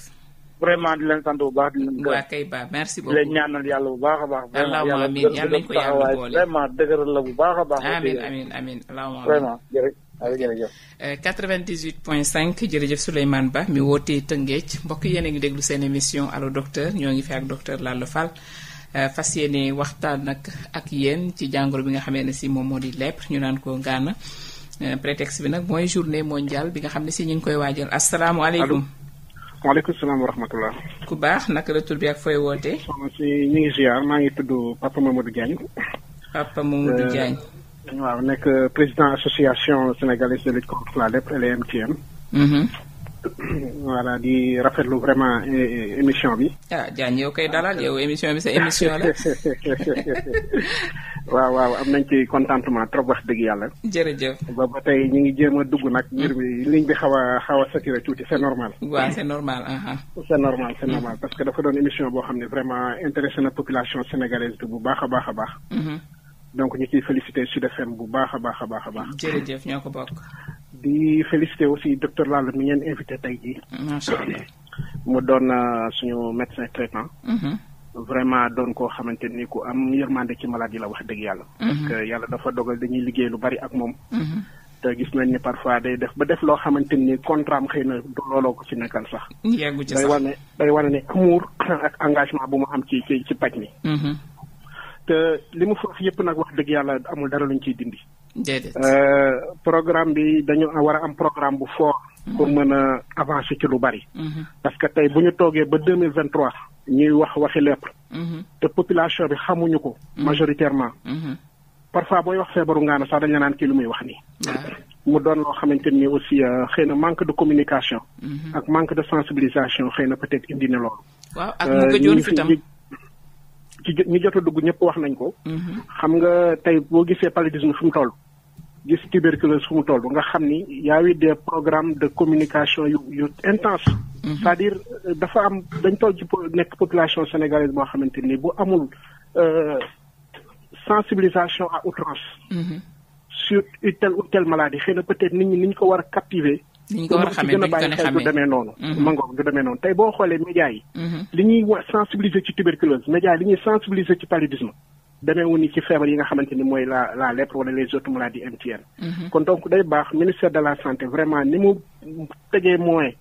vraiment di leen sant bu baax di leen. waa kay ba merci beaucoup di leen ñaanal yàlla bu baax a baax. allahumma amiin yàlla nañu ko yàlla boole vraiment dëgëral la bu baax a baax. amiin allahumma vraiment jërëjëf. 98.5 jërëjëf Souleymane Ba mi wootee Tëngéej mbokk yéen a ngi déglu seen émission allo docteur ñoo ngi fi ak docteur Lalla Fall fas yéene waxtaan nag ak yéen ci jàngoro bi nga xamee ne si moom moo di lèpre ñu naan ko ngaana prétexte bi nag mooy journée mondiale bi nga xam ne si ñu ngi koy waajal asalaamaaleykum. waaleykum salaam wa rahmatullah. ku baax naka la tur bi ak fooy wootee. soxna si ñu ngi ziar maa ngi tudd Papa Mamadou Diagne. Papa Mamadou Diagne. waaw nekk président association sénégalaise de lutte contre la lèpre LMTM. voilà di rafetlu vraiment émission bi. ah Diagne yow koy dalal yow émission bi sa émission la. waaw am nañ ci contentement trop wax dëgg yàlla. jërëjëf. ba tey ñu ngi jéem a dugg nag mbir mi ligne bi xaw a saturé tuuti c'est normal. waaw c'est normal. c'est normal parce que dafa doon émission boo xam ne vraiment intéressé na population sénégalaise bi bu baax a baax. donc ñu ciy félicité Sud FM bu baax a baax. jërëjëf ñoo ko bokk. di félicité aussi docteur Lalla mi ngeen invité tey jii. macha allah. mu doon suñu médecin traitant. vraiment doon koo xamante ni ku am yërmande ci malade yi la wax dëgg yàlla. parce que yàlla dafa dogal dañuy liggéey lu bari ak moom. te gis nañ ni parfois day def loo xamante ni contrat am xëy na du looloo ko ci nekkal sax. yeggu ci sax day wane ne amour ak engagement bu mu am ci paj mi. te li mu foofu yëpp nag wax dëgg yàlla amul dara luñ ciy dindi. déedéet. programme bi dañu war a am programme bu fort. pour mën a avancer ci lu bari. parce que tey bu ñu toogee ba 2023 ñuy waxi lèpre. te population bi xamuñu ko. majoritairement. parfois booy wax feebaru ngaana sax dañ la naan kii lu muy wax nii. mu doon loo xamante ni aussi xëy na manque de communication. ak manque de sensibilisation xëy na peut-être indi na loolu. waaw ak mu gëjoon fi tam. ñi jot a dugg ñëpp wax nañ ko. xam nga tey boo gisee paludisme fu mu toll. gis tuberculose fu mu toll nga xam ni y a eu des programmes de communication yu intense. c'est-à-dire dafa am dañ toll ci nekk population sénégalaise boo xamante ni bu amul sensibilisation à outrance. sur telle ou telle maladie xëy na peut-être nit ñi ni ñu ko war a captiver. ni ñu ko war a xamee duñ ko ne xamee du demee noonu. mangoog du demee noonu tey boo xoolee médias yi. li ñuy sensibiliser ci tuberculose médias yi li ñuy sensibiliser ci paludisme. demeewu ni ci feebar yi nga xamante ni mooy la lèpre wala les autres maladies MTN. kon donc day baax ministère de la santé vraiment ni mu tegee moyen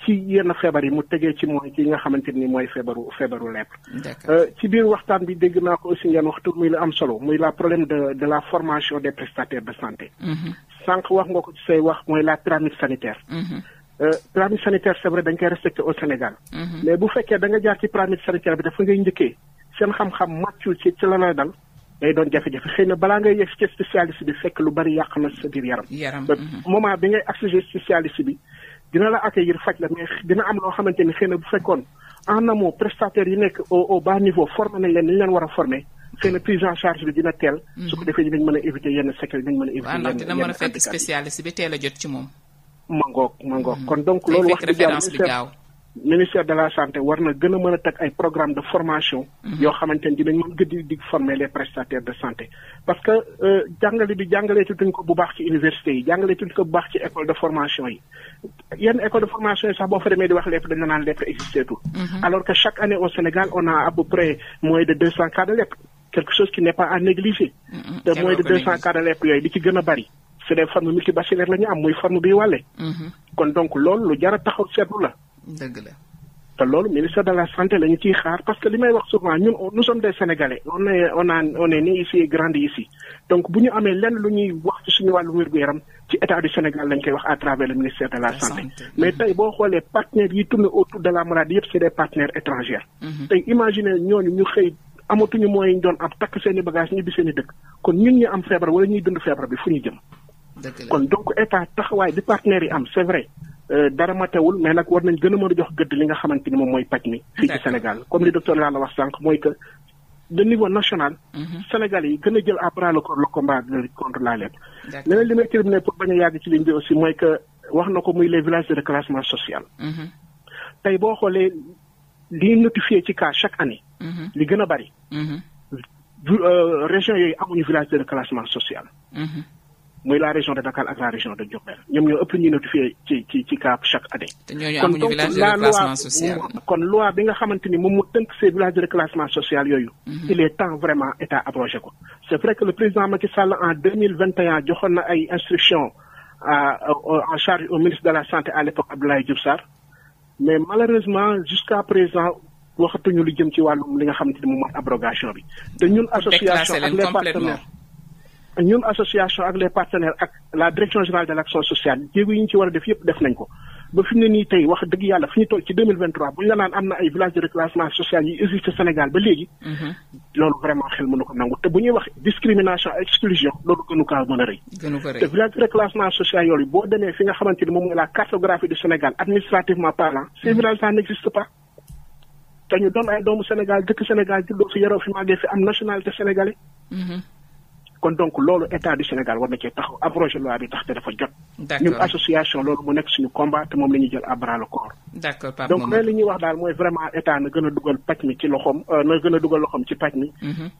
ci yenn feebar yi mu tegee ci moyen ci nga xamante ni mooy feebaru lèpre. ci biir waxtaan bi dégg naa ko aussi ngeen waxtu muy lu am solo muy la problème de la formation des prestataires de santé. sànq wax nga ko ci say wax mooy la pyramide sanitaire. pyramide sanitaire c'est vrai dañ koy respecté au Sénégal. mais bu fekkee da nga jaar ci pyramide sanitaire bi dafa ngay njëkkee. seen xam-xam màccul ci la dal day doon jafe-jafe xëy na balaa ngay yegg ci spécialiste bi fekk lu bari yàq na sa biir yaram. moment bi ngay accéder spécialiste bi dina la accueillir faj la mais dina am loo xamante ni xëy na bu fekkoon en amont prestataires yi nekk au bas niveau formé nañ leen ni ñu leen war a formé xëy na prise en charge bi dina teel. su ko defee dinañ mën a éviter yenn séquelles dinañ mën a éviter. waaw ndax dina mën a fekk spécialiste bi teel a jot ci moom. mangoog kon donc loolu wax dëgg yàlla ministère de la santé war na gën a mën a teg ay programme de formation. yoo xamante ni dinañ mën gën di former les prestataires de santé. parce que jàngale bi jàngaleetuñ ko bu baax ci université yi jàngaleetuñ ko bu baax ci école de formation yi. yenn école de formation yi sax boo fa demee di wax lèpre dañ la naan lèpre existé tout. alors que chaque année au Sénégal on a à peu près moins de 200 cas de lèpre. quelque chose qui n'est pas à négliger. te moins de 200 cas de lèpre yooyu li ci gën a bari. c'est des formes multibacillaires la ñu am muy forme bi wàlle. kon donc loolu lu jar a taxaw seetlu la. dëgg la. te loolu ministère de la santé la ñu ciy xaar parce que li may wax souvent ñun nous sommes des Sénégalais on est né ici et grandi ici donc bu ñu amee lenn lu ñuy wax ci suñu wàllu wér-gu-yaram ci état du Sénégal lañ koy wax à travers le ministère de la santé. mais tey boo xoolee partenaires yi tourné autour de la maladie yëpp c'est des partenaires étrangers. tey imaginer ñooñu ñu xëy amatuñu mooy ñu doon am takk seen i bagages ñibbi seen i dëkk kon ñun ñi am feebar wala ñuy dund feebar bi fu ñu jëm. kon donc état taxawaay bi partenaires yi am c'est vrai. dara matewul mais nag war nañ gën a mën a jox gëdd li nga xamante ni moom mooy paj mi fii ci Sénégal comme li docteur Lalla wax sànq mooy que de niveau national Sénégal yi gën a jël à bras le corps le combat contre la lèpre leneen li may terminer pour bañ a yàgg ci ligne bi aussi mooy que wax na ko muy les villages de reclassement social tey boo xoolee li notifié ci cas chaque année li gën a bari région yooyu amuñu village de reclassement social. muy la région de Dakar ak la région de Diourbel ñoom ñoo ëpp ñuy notifié ci cas chaque année. te ñooñu amuñu village de reclassement social. kon loi bi nga xamante ni moom mu tënk ces villages de reclassement social yooyu. il est temps vraiment état abrogé ko. c'est vrai que le président Macky Sall en 2021 joxoon na ay instructions en charge au ministre de la santé à l'époque Abdoulaye Diouf Sarr mais malheureusement jusqu'à présent waxatuñu lu jëm ci wàllum li nga xamante ni moom mooy abrogation bi. te ñun association ak les partenaires. ñun association ak les partenaires ak la direction générale de l'action sociale jéego yi ñu ci war a def yëpp def nañ ko ba fi mu ne nii tey wax dëgg yàlla fi ñu toll ci 2023 bu ñu la naan am na ay villages de reclassement social yi existe Sénégal ba léegi. loolu vraiment xel mënu ko nangu te bu ñuy wax discrimination exclusion loolu gënu kaa mën a rëy. te village de reclassement social yooyu boo demee fi nga xamante ni moom mooy la cartographie du Sénégal administrativement parlant ces villages là n'existent pas te ñu doon ay doomu Sénégal dëkk Sénégal juddoo fi yaroo fi màggee fi am nationalité sénégalais. kon donc loolu état du Sénégal war na cee taxaw abrogé loi bi tax te dafa jot. ñun association loolu mu nekk suñu combat te moom la ñuy jël à bras le corps. d'accord Pape donc li ñuy wax daal mooy vraiment état na gën a dugal pàcc mi ci loxoom na gën a dugal loxoom ci pàcc mi.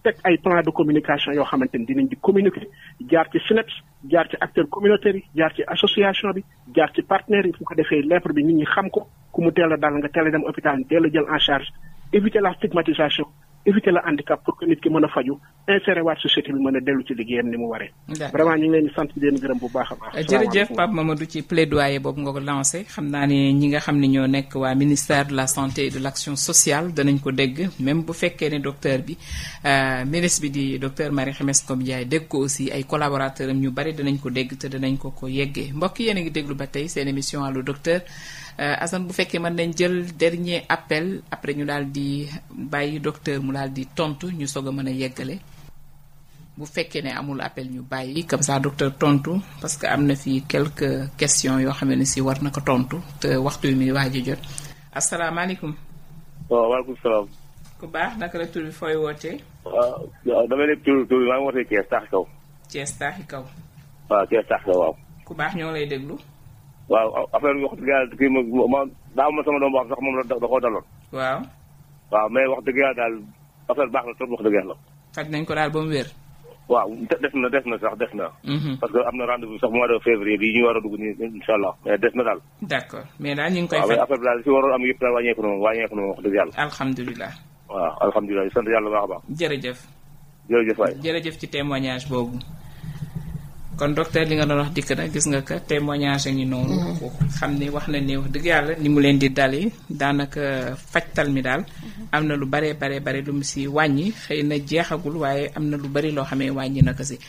teg ay plan de communication yoo xamante ni dinañ di communiquer jaar ci SNEIPS jaar ci acteurs communautaires yi jaar ci association bi jaar ci partenaires yi fu ko defee lèpre bi nit ñi xam ko ku mu teel a dal nga teel a dem hôpital teel a jël en charge éviter la stigmatisation. éviter le handicap pour que nit ki mën a faju insérer waat société bi mën a dellu ci liggéeyam ni mu waree. vraiment ñu ngi leen di sant di leen gërëm bu baax a baax. jërëjëf Pape Mamadou ci plaidoyer boobu nga ko lancé xam naa ne ñi nga xam ne ñoo nekk waa ministère de la santé et de l'action sociale danañ ko dégg même bu fekkee ne docteur bi ministre bi di docteur Marie Khemesse Ngom Ndiaye dégg ko aussi ay collaborateurs am ñu bari danañ ko dégg te danañ ko yeggee mbokk yéen a ngi déglu ba tey seen émission Allo Docteur. Assane bu fekkee mën nañ jël dernier appel après ñu daal di bàyyi docteur mu daal di tontu ñu soog a mën a yeggale bu fekkee ne amul appel ñu bàyyi comme ça docteur tontu parce que am na fi quelques questions yoo xam ne si war na ko tontu te waxtu mi waaj a jot asalaamaaleykum. waaw waaleykum salaam. ku baax naka la tur bi fooy wootee. waaw damay nekk tur bi maa ngi wootee Thiès Taaxi Kaw. Thiès Taaxi Kaw. waaw Thiès Taaxi Kaw waaw. ku baax ñoo lay déglu. waaw affaire bi wax dëgg yàlla kii ma daa ma sama doom wax sax moom la da koo daloon. waaw. waaw mais wax dëgg yàlla daal affaire baax na trop wax dëgg yàlla. faj nañ ko daal ba mu wér. waaw des na sax des na. parce que am na rendez-vous sax mois de février bi ñu war a dugg nii incha allah mais des na daal. d'accord mais daal ñu ngi koy. waaw mais affaire bi daal si waroon am yëpp daal wàññeeku na moom wax dëgg yàlla. alhamdulilah. waaw alhamdulilah sant yàlla baax a baax. jërëjëf. jërëjëf waay. jërëjëf ci témoignage boobu. kon docteur li nga doon wax dikk na gis nga que témoignage a ngi noonu. xam ni wax na ne wax dëgg yàlla ni mu leen di dalee daanaka fajtal mi daal. am na lu bare lu mu si wàññi xëy na jeexagul waaye am na lu bari loo xamee wàññi na ko si.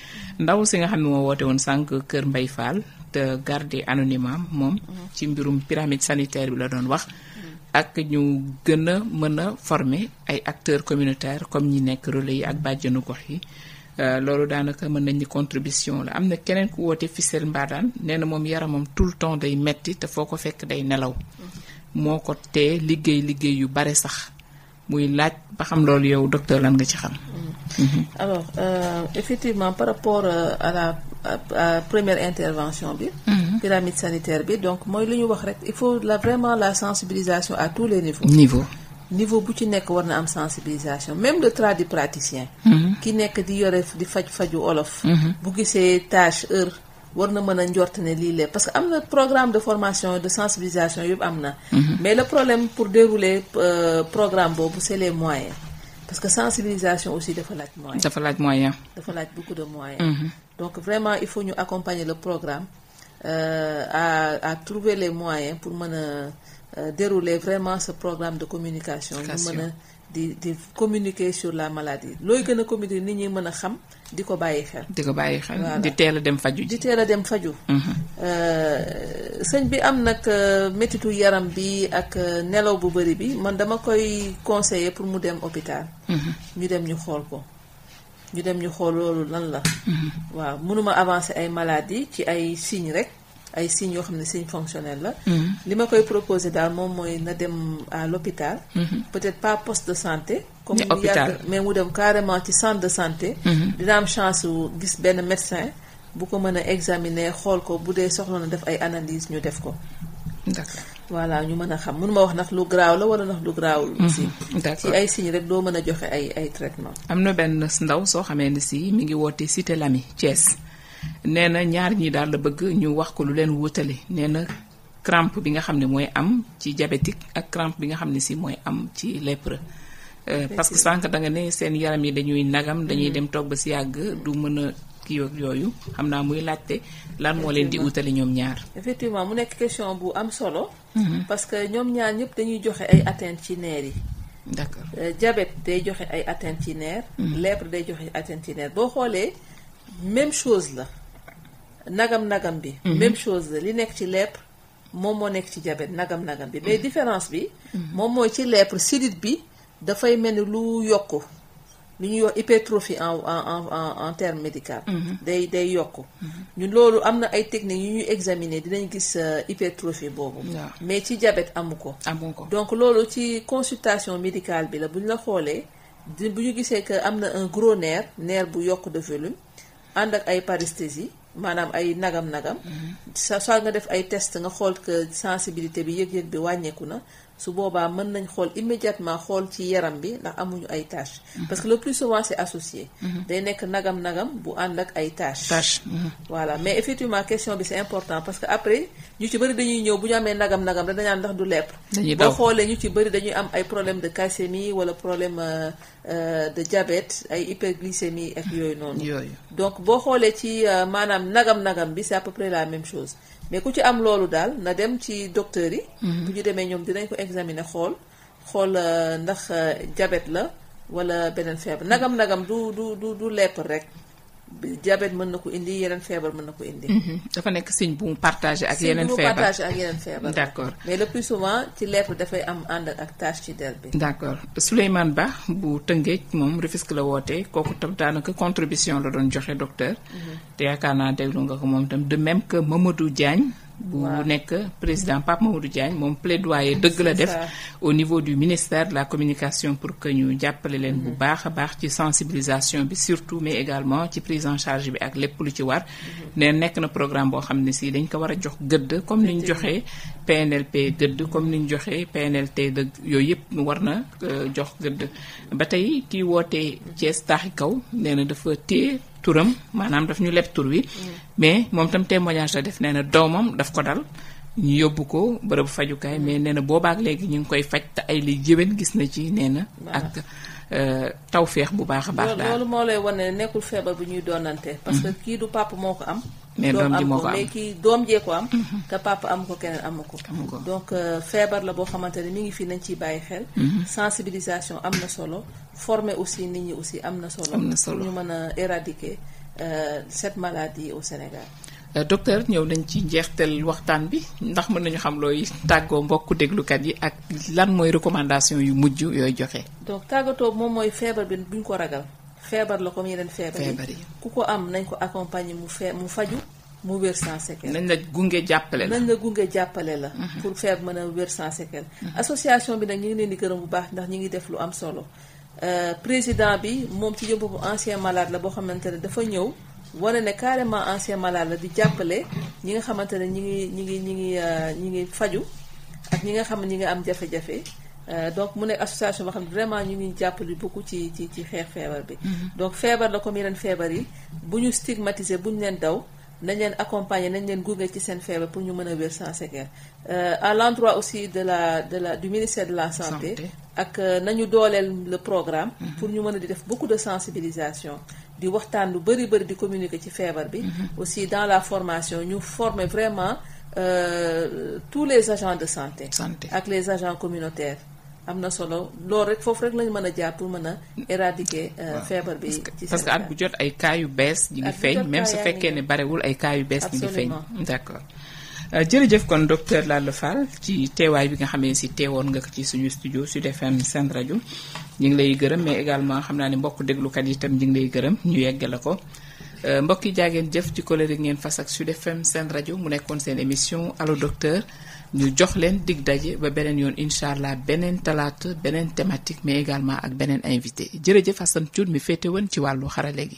ndaw si nga xam ne moo woote woon sànq Kër Mbaye Fall te garder anonymat moom. ci mbirum pyramide sanitaire bi la doon wax. ak ñu gën a mën a former ay acteurs communautaires comme ñi nekk relais yi ak bàjjenu gox yi. loolu daanaka mën nañ ni contribution la am na keneen ku woote Fissel Mbadane nee na moom yaramam tout le temps day metti te foo ko fekk day nelaw moo ko tee liggéey yu bare sax muy laaj ba xam loolu yow docteur lan nga ci xam. alors effectivement par rapport à la première intervention bi. pyramide sanitaire bi donc mooy lu ñu wax rek il faut vraiment la sensibilisation à tous les niveaux. niveau bu ci nekk war na am sensibilisation même le tradipraticien. ki nekk di yore di faju olof. bu gisee tâche heure war na mën a njort ne lii la parce que am na programme de formation de sensibilisation yëpp am na. mais le problème pour dérouler programme boobu c'est les moyens parce que sensibilisation aussi dafa laaj moyen. dafa laaj beaucoup de moyens. donc vraiment il faut ñu accompagner le programme à trouver les moyens pour mën a dérouler vraiment ce programme de communication. ñu mën a di communiquer sur la maladie looy gën a communiquer nit ñi mën a xam di ko bàyyi xel. di teel a dem faju sëñ bi am nag métitu yaram bi ak nelaw bu bari bi man dama koy conseiller pour mu dem hôpital. ñu dem ñu xool loolu lan la. waaw mënuma avancer ay maladies ci ay signes rek. ay signes yoo xam ne signe fonctionnel la. li ma koy proposer daal moom mooy na dem à l'hôpital. peut-être pas poste de santé. comme mais mu dem carrément ci centre de santé. dina am chance su gis benn médecin bu ko mën a examiner xool ko bu dee soxla na def ay analyses ñu def ko. d'accord voilà ñu mën a xam mënuma wax ndax lu garaaw la wala ndax lu garaawul. aussi ci ay signes rek doo mën a joxe ay traitement. am na benn ndaw soo xamee ne si mi ngi woote Cité Lamy Thiès nee na ñaar ñi daal la bëgg ñu wax ko lu leen wutale nee na crampe bi nga xam ne mooy am ci diabétique ak crampe bi nga xam ne si mooy am ci lépreux. parce que sànq da nga ne seen yaram yi dañuy nagam dañuy dem toog ba si yàgg du mën a kii ak yooyu xam naa muy laajte lan moo leen di wutale ñoom ñaar. effectivement mu nekk question bu am solo. parce que ñoom ñaar ñëpp dañuy joxe ay atteinte ci nerf yi. d'accord diabète day joxe ay atteinte ci nerf. lèpre day joxe atteinte ci nerf boo xoolee même chose la nagam bi. même chose la li nekk ci lèpre moom moo nekk ci diabète nagam bi mais différence bi. moom mooy ci lèpre sidit bi dafay mel ni lu yokku li ñuy wax hypertrophie en terme médical. day yokku. ñun loolu am na ay techniques yu ñuy examiner dinañ gis hypertrophie boobu. mais ci diabète amu ko. donc loolu ci consultation médicale bi la bu ñu la xoolee bu ñu gisee que am na un gros nerf bu yokk de volume ànd ak ay paresthésie maanaam ay nagam. soit nga def ay test nga xool que sensibilité bi yëg-yëg bi wàññeeku na. su boobaa mën nañ xool immédiatement xool ci yaram bi ndax amuñu ay tâches. parce que le plus souvent c'est associé. day nekk nagam bu ànd ak ay tâches. voilà mais effectivement question bi c'est important parce que après ñu ci bëri dañuy ñëw bu ñu amee nagam rek dañaan ndax du lèpre. boo xoolee ñu ci bëri dañuy am ay problème de calcémie wala problème de diabète ay hyperglycémie ak yooyu noonu. donc boo xoolee ci maanaam nagam bi c'est à peu près la même chose. mais ku ci am loolu daal na dem ci docteur yi. bu ñu demee ñoom dinañ ko examiner xool ndax diabète la wala beneen feebar nagam du lèpre rek diabète mën na ko indi yeneen feebar mën na ko indi. dafa nekk signe bu mu partagé ak yeneen feebar d'accord mais le plus souvent ci lèpre dafay am ànd ak tache ci der bi. d'accord Souleymane Ba bu Tëngéej moom Rufisque la woote kooku tam daanaka contribution la doon joxe docteur. te yaakaar naa déglu nga ko moom itam de même que Mamadou Diagne. bu nekk président Pape Mamadou Diagne moom plaidoyer dëgg la def au niveau du ministère de la communication pour que ñu jàppale leen bu baax a baax ci sensibilisation bi surtout mais également ci prise en charge bi ak lépp lu ci war ne nekk na programme boo xam ne si dañ ko war a jox gëdd comme ni ñu joxee PNLP gëdd comme ni ñu joxee PNLT dëgg yooyu yëpp war na jox gëdd ba tey kii wootee Thiès taaxi kaw nee na dafa téye turam maanaam daf ñu leb tur wi mais moom tam témoignage la def nee na doomam daf ko dal ñu yóbbu ko bërëbu fajukaay mais nee na boobaak léegi ñu ngi koy faj te ay li jëwen gis na ci nee na ak tawféex bu baax a baax daal loolu moo lay wane nekkul feebar bu ñuy doonante parce que kii du papa moo ko am mais doom ji moo ko am mais kii doom jee ko am te papa am ko keneen amu ko donc feebar la boo xamante ne mi ngi fii nañ ciy bàyyi xel sensibilisation am na solo former aussi nit ñi aussi am na solo pour ñu mën a éradiquer cette maladie au Sénégal. Docteur ñëw nañ ci njeextal waxtaan bi ndax mën nañu xam looy tàggoo mbokku déglukat yi ak lan mooy recommandation yu mujj yooyu joxe. donc tàggatoo moom mooy feebar bi buñ ko ragal feebar la comme yeneen feebar yi ku ko am nañ ko accompagner mu faju mu wér sans séquelle. nañ la gunge jàppale la. pour feebar mën a wér sans séquelle. association bi nag ñu ngi leen di gërëm bu baax ndax ñu ngi def lu am solo président bi moom ci jëm boobu ancien malade la boo xamante ne dafa ñëw. wane ne carrément ancien malade la di jàppale ñi nga xamante ne ñi ngi faju ak ñi nga xam ne ñi nga am jafe-jafe donc mu nekk association boo xam ne vraiment ñu ngi jàppale beaucoup ci xeex feebar bi. donc feebar la comme yeneen feebar yi bu ñu stigmatiser bu ñu leen daw nañ leen accompagner nañ leen gunge ci seen feebar pour ñu mën a wér sans séquelle. à l'endroit aussi du ministère de la santé. ak nañu dooleel le programme. pour ñu mën a di def beaucoup de sensibilisation. di waxtaan lu bari di communiquer ci feebar bi. aussi dans la formation ñu former vraiment tous les agents de santé. ak les agents communautaires. am na solo loolu rek foofu rek lañu mën a jaar pour mën a éradiquer feebar bi. ci parce que at bu jot ay cas yu bees ñi ngi feeñ même su fekkee ne barewul ay cas yu bees ñi ngi feeñ. d'accord jërëjëf kon docteur Lalla Fall ci teewaay bi nga xamee si teewoon nga ko ci suñu studio Sud FM Sen Radio ñu ngi lay gërëm mais également xam naa ne mbokk déglukat yi itam ñu ngi lay gërëm ñu yegg la ko mbokk yi jaageen jëf ci colère ngeen fas ak Sud FM Sen Radio mu nekkoon seen émission allo docteur ñu jox leen dig daje ba beneen yoon incha allah beneen talaata beneen thématique mais également ak beneen invité jërëjëf Assane Thioune mi féete woon ci wàllu xarale gi.